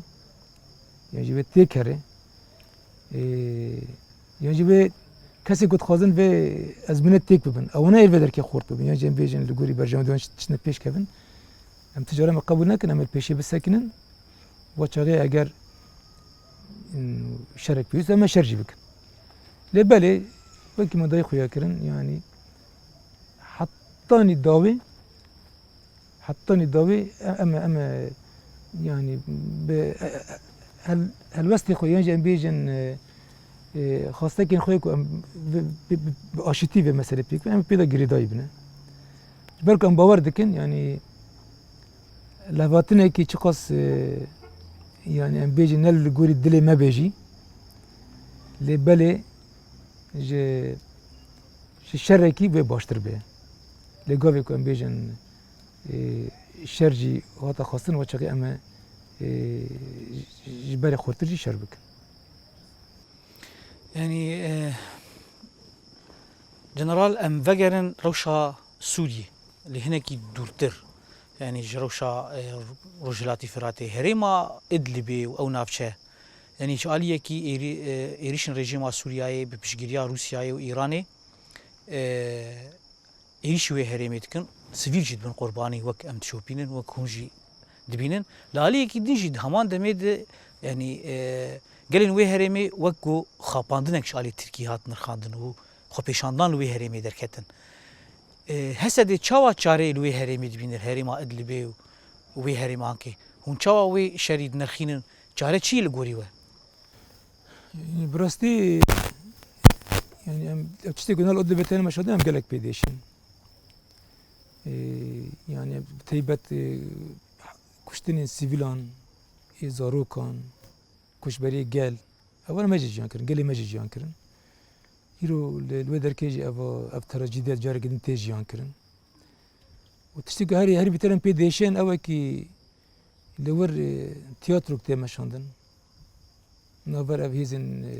yan jî wê têkere, ê, yan jî wê kesê ku dixwazin vê ezmûnê têk bibin, ewana ê li vê derkê xort bibin, yan jî em bêjin li gorî berjewendî wan tiştine pêş kevin, em ti cara me qebûl nekin, em ê li pêşê bisekinin, wa çaxê eger, ım, şerek pêwîst, em ê şer jî bikin. Lê belê, wekî me dayî xuya kirin, yanî hetanî dawî, hetanî dawî e-, em ê, em ê, yanî bi, e-, e-, hel-, helwestê xwe yan jî em bêjin, e, e, xwestekên xwe ku em bi, bi, bi, bi aşitî vê meselê pêk bin, em pê de girêdayî bine. Ji ber ku em bawer dikin, yanî lehvatinekî çiqas, e, yanî em bêjin ne li gorî dilê me be jî, lê belê ji, ji şerekî wê baştir be. Lê gavê ku em bêjin, e, şer jî hate xwestin, we çaxê em ê, e, ji berê xurtir jî şer bikin. Yanî, e, General, em vegerin rewşa Sûriyê, lê hinekî dûrtir, yanî ji rewşa, e, Rojhilatî Firatê, herêma Idlibê û ew navçe, yanî ji aliyekî êrî-, e, êrîşên rejîma Sûriyeyê bi piştgiriya Rûsyayê û Îranê, e, êrîşî wê herêmê dikin, sivîl jî dibin qurbanî, wek em dişopînin, wek hûn jî dibînin. Li aliyekî din jî di heman demê de, yanî, e, gelên wê herêmê wek ku xapandinek ji alî Tirkî hat nirxandin û xwepêşandan li wê herêmê derketin. E, Hesedê çawa çareyê li wê herêmê dibînir, herêma Idlibê û wê herêmankê? Hûn çawa wê şerî dinirxînin? Çare çi ye li gorî we? Bi rastî, yanî em, ev tiştê ku nal Idlibê têne meşandin, em gelek pê diêşin. Ee, yanî bi teybet, e, kuştinên sivîlan, ê zarokan, koçberiyê gel, evan me jî jiyan kirin, gelê me jî jiyan kirin. Îro li, li wê derkê jî eva, ev trajediya carekê din tê jiyan kirin. Û tiştê ku herî, herî bêtir em pê diêşin, ew e kî li wir, e, tiyatrok tê meşandin. Navber ev hêzên, e,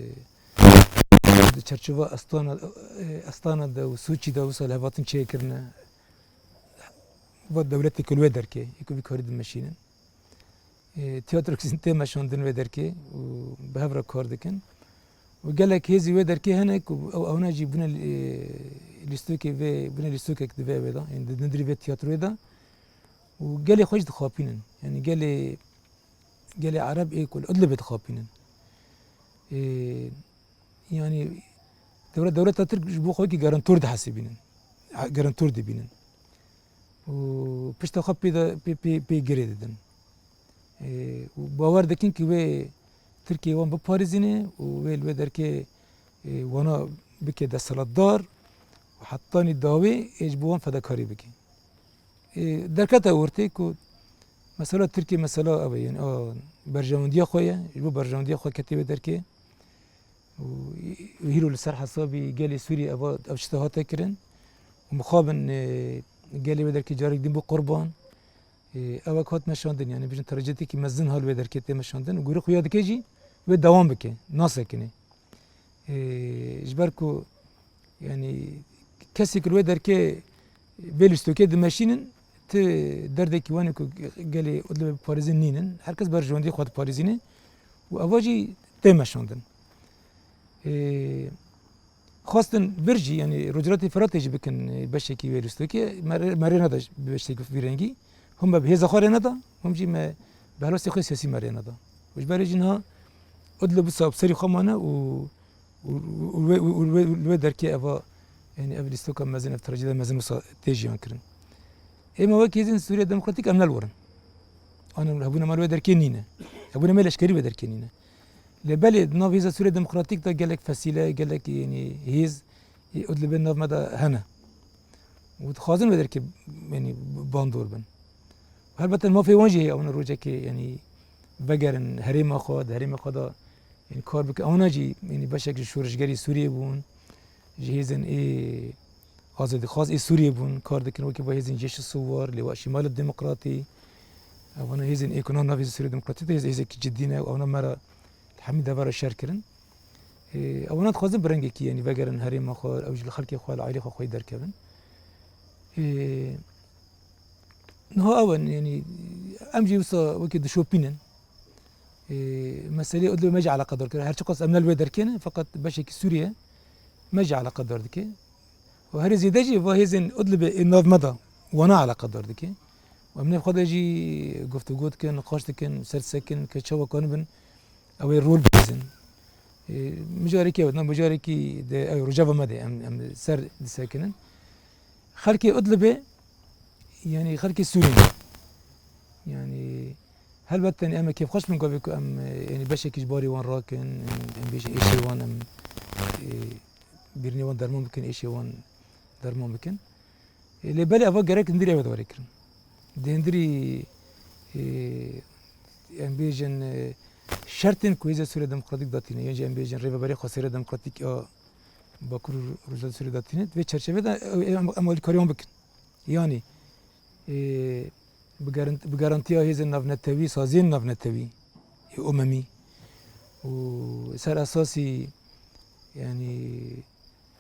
di çerçeva Astana, e, Astana de û Soçî de wisa li hev hatin çêkirine. Va dewletê ku li wê derkê, ê ku vî karî dimeşînin. E, tiyatrok tê meşandin wê derkê û bi hev re kar dikin. Û gelek hêzî wê derkê hene ku ew, ewna jî bûne, e, lîstokê vê, bûne lîstokek di vê wê de, ên di, di nirî vê tiyatroyê de. Û gelê xwe jî dixapînin. Yanî gelê, gelê Ereb ê ku li Idlibê dixapînin. Ê, yanî dewlet, dewleta Tirk ji bo xwe wekî garantor dihesibînin. Ha, garantor dibînin. Û pişta xwe pê de, pê, pê, pê girê didin. E, û bawer dikin ku wê Tirkiye wan biparêzîne û wê li wê derkê, e, wana bike desthilatdar û hetanî dawê ê ji bo wan fedakarî bike. E, derkete ortê ku mesela Tirkiye mesela ev e, yani, a, berjewendiya xwe ye, ji bo berjewendiya xwe ketê wê derkê. Û hîro li ser hesabî gelê Sûriyê eva, ev tişta hate kirin. Û mixabin, e, gelê wê derkê carek din bû qurban. E, ew ek hat meşandin, yani bijin trajediyekî mezin hal wê derkê tê meşandin. Û gurî xuya dike jî wê dewam bike, nasekine. E, ji ber ku, yani, kesê ku li wê derkê vê lîstokê dimeşînin, ti derdekî wan ê ku gelê Idlibê biparêzin nînin. Her kes berjewendiyê xwe diparêzîne û eva jî tê meşandin. Ê, xwestin vir jî, yanî Rojhilatê Firatê jî bikin, ê, beşekî wê lîstokê. Me rê, me rê neda bi beşekî vî rengî. Hûn me bi hêza xwe rê neda, hûn jî me bi helwestê xwe siyasî me rê neda. Û ji ber vê jî niha Idlib wisa bi serî xwe mane û, û, û, û, û, û, û, û li wê derkê eva, yanî ev lîstoka mezin, ev trajedîya mezin wisa tê jiyan kirin. Ê me wekî hêzên Sûriya Demokratîk em ne li wir in. An hebûna me li wê derkê nîne. Hebûna me leşkerî wê derkê nîne. Lê belê di nav Hêza Sûriya Demokratîk de gelek fesîle, gelek, yanî, hêz ê Idlibê nav me de hene. Û dixwazin wê derkê, yanî, bandor bin. Helbete mafê wan jî heye, ewana rojekê, yanî, vegerin herêma xwe, di herêma xwe de, yanî, kar bikin. Ewana jî, yanî, beşek ji şorişgerê Sûriyê bûn. Ji hêzên ê azadîxwaz ê Sûriyê bûn, kar dikin wekî va hêzên Cêşî Siwar, Lêwa Şimal Demokratî. Ewana hêzên ê ku nan navê Sûriya Demokratî de hêz, hêzekî cidî ne û ewana me re li hemî devera şer kirin. Ê, ewana dixwazin bi rengekî, yanî vegerin herêma xwe, ew jî li xelkê xwe, li aîlê xwe xweyî derkevin. Ê, niha ew in, yanî em jî wisa wekî dişopînin. Ê, meselê Idlibê me jî eleqedar kir. Her çiqas em ne li wê derkê ne, feqet beşekî Sûriye me jî eleqedar dike. Û herî zêde jî va hêzên Idlibê ê nav me de wana eleqedar dike. Û em nêv xwe de jî guftûgo dikin, niqaş dikin, ser disekin ke çawa kanibin ew ê rol bihêzin. Ê, mijarekî ew, na mijarekî de ew rojeva me de em, em ser disekinin. Xelkê Idlibê, yanî xelkê Sûriyê ne. Yanî helbet, yanî em ê kêfxweş bin gavê ku em, e, yanî beşekî ji barê wan rakin, em, em bêjin êşê wan, em, e, bîrînê wan derman bikin, êşê wan derman bikin. E, lê belê eva gerek hundirê ew de were kirin. Di hundirî, e, em bêjin, e, şertên ku Hêza Sûriya Demokratîk datîne, yan jî em bêjin Rêveberê Xweseriya Demokratîk a Bakur û Rojhilatê Sûriyê datîne, di vê çerçevê de, e, em, em alîkarî wan bikin. Yanî, ê, bi garant-, bi garantiya hêzên navnetewî, saziyên navnetewî, ê, umemî û ser esasî, yanî,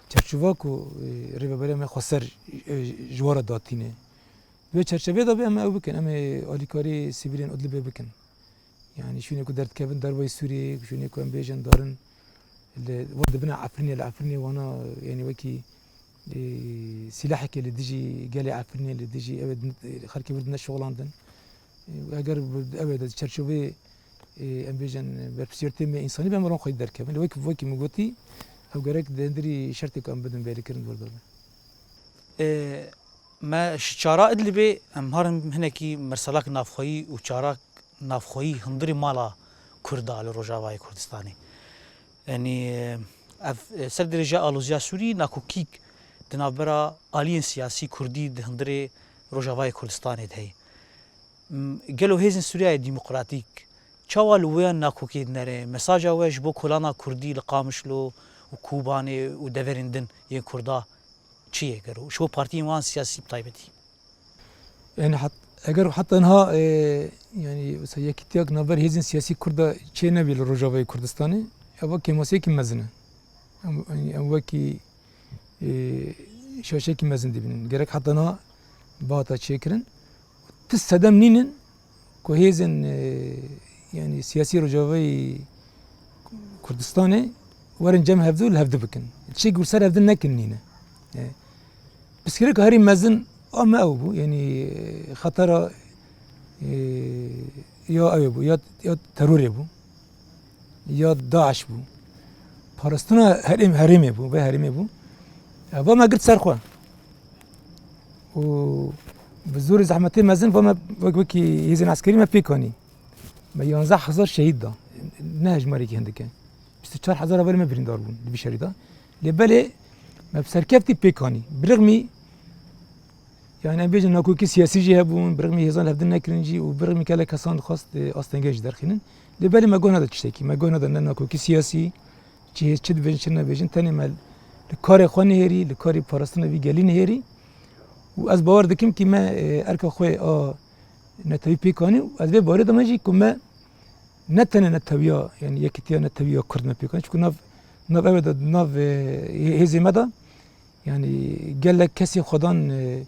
çarçova ku, ê, rêveberiya me xweser, ê, ji we re datîne. Di wê çerçevê de be em ew bikin, em ê alîkarî sivîlên Idlibê bikin. Yanî şûnê ku derdikevin dervayî Sûriyê, şûnê ku em bêjin darin li, wan dibine Efrînê, li Efrînê wana, yanî wekî, e, sîlahekê li dijî gelê Efrînê, li dijî ew ê din, e, xelkê wir dine şixulandin. E, eger bi, ew ê de çerçoveyê, e, em bêjin berpirsiyartê me însanî be, em wan xwedî derkevin. Lê wekî, wekî min gotî, ew gerek di hundirî şertê ku em bidin bêrîkirin di wir de be. E, me ji çara Idlibê em harin hinekî merselak navxweyî û çarak navxweyî hundirî mala Kurda li Rojavayê Kurdistanê. Yanî, ev, ser dirêja aloziya Sûrî nakokîk di navbera aliyên siyasî Kurdî di hundirê Rojavayê Kurdistanê de heye. M-, gelo hêzên Sûriyayê Demokratîk çawa li wê nakokê dinere? Mesaja we ji bo kolana Kurdî li Qamişlo û Kobanê û deverên din yên Kurda çi ye gero? Ji bo partiyên wan siyasî bi taybetî. Yani hat-, eger heta niha, e, yani mesela yekîtiyak navber hêzên siyasî Kurd de çê nebî li Rojavayê Kurdistanê, eva kêmasiyekî mezin e. Em, em wekî, e, şaşekî mezin dibînin. Gerek heta niha bihata çêkirin. Ti sedem nînin ku hêzên, e, yani siyasî Rojavayê Kurdistanê werin cem hevdû li hevdû bikin. Çi gur ser hevdû nekin nîne. E, pirsgirêka herî mezin a me ew bû. Yani, e, xetera, e, ya ew bû, ya, ya terorê bû, ya DAIŞ bû. Parastina herêm-, herêmê bû, vê herêmê bû. E, va me girt ser xwe. Û bi zorê zehmetê mezin va me wek, wekî hêzên eskerî me pêk anî. Me yanzdeh hezar şehîd da. Ne hejmarekî hindik e. Bîst û çar hezar hevalê me birîndar bûn di vî şerî de. Lê belê me bi serkeftî pêk anî. Bi rixmî, yani em bêjin nakokî siyasî jî hebûn, bi rixmî hêzan li hevdin nekirin jî û bi rixmî gelek kesan dixwast, e, astengehê jî derxînin. Lê belê me guh neda tiştekî. Me guh neda ne nakokî siyasî, çi hêz çi dibêjin, çi nebêjin, tenê me li karê xwe nihêrî, li karê parastina vî gelî nihêrî. Û ez bawer dikim kî me, e, erka xwe a netewî pêk anî û ez vê bawerê de me jî ku me ne tenê netewiya, yani yekîtiya netewiya Kurd me pêk anî. Çunku nav, nav ew de, nav, e, hê-, hêzê me de, yani gelek kesê xwedan, e,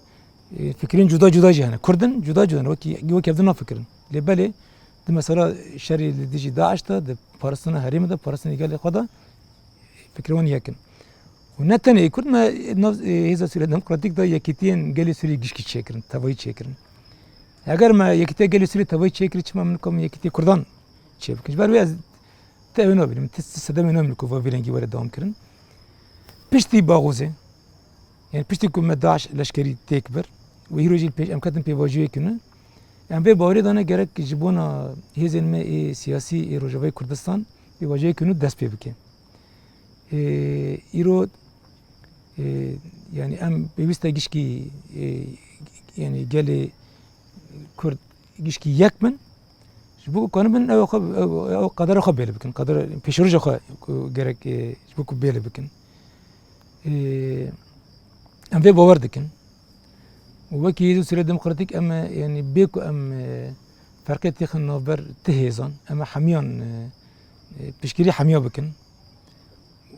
e, fikirên cuda cuda jî hene. Kurd in, cuda cuda ne. Wekî, wekî hevdin nafikirin. Lê belê di mesela şerê li dijî DAIŞ de, di parastina herêmê de, parastina gelê xwe de fikirê wan yek in. Û ne tenê Kurd, me nav, e, Hêza Sûriya Demokratîk de yekîtiyên gelê Sûriyê gişkî çêkirin, tevayî çêkirin. Eger me yekîtiya gelê Sûriyê tevayî çêkirî, çima min nika min yekîtiya Kurdan çêbikin? Ji ber wê ez ti ew nabînim, ti sedemê nabînim ku va vî rengî were dewam kirin. Piştî Baxûzê, yani piştî ku me DAIŞ leşkerî têk bir û hîro jî li pêş em ketin pêvajoyekî nû, em vê bawerê dane gerek ji bona hêzên me ê siyasî ê Rojavayê Kurdistan pêvajoyekî nû dest pê bike. Ê, îro, ê, yani em pêwîst e gişkî, ê, yani gelê Kurd gişkî yek bin. Ji bo ku kanibin ew xwe, ew, ew qedera xwe bêle bikin. Qedera pêşeroja xwe ku gerek, ê, ji bo ku bêle bikin. Ê, em vê bawer dikin. Û wekî Hêzên Sûriya Demokratîk em, e, yani bê ku em, e, ferqê têxin navber ti hêzan, em ê hemiyan, e, e, piştgirî hemiya bikin.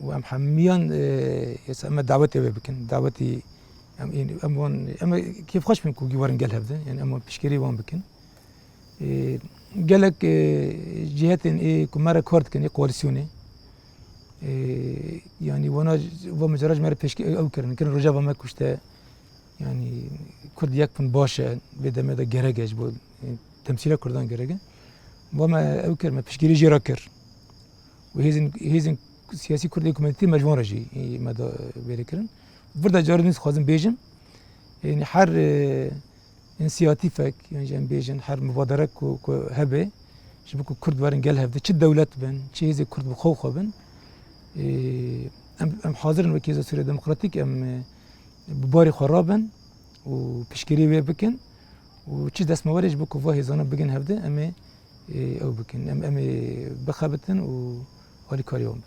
Û em hemiyan, e, em ê dawetê wê bikin. Dawetî em, em wan, em ê kêfxweş bin ku gî werin gel hevdin. Yani em wan piştgirî wan bikin. E, gelek, e, cîhetên ê ku me re kar dikin, ê koalîsyonê. E, yani wana va mucera ji me re pêşkê ew kirin. Kirin Rojava me kuşte. Yani Kurd yek bin baş e, vê demê de gerek e ji bo, e, temsîla Kurdan gerek e. Va me ew kir, me piştgirî jê re kir. Û hêzên, hêzên siyasî Kurd ê ku me dîtî me ji wan re jî, e, me da, e, vêrê kirin. Vir de carê din dixwazim bêjim, yani her, e, însiyatîfek, yan jî em bêjin her mubaderek ku, ku hebe, ji bo ku Kurd werin gel hevdin, çi dewlet bin, çi hêzê Kurd bi xwe xwe bin, e, em, em hazir in wekî Hêza Sûriya Demokratîk em, e, bi barê xwe rabin û piştgirî wê bikin û çi dest me were ji bo ku va hêzana bigin hevdin, em ê, e, ew bikin. Em, em ê bixebitin û alîkarî wan bin.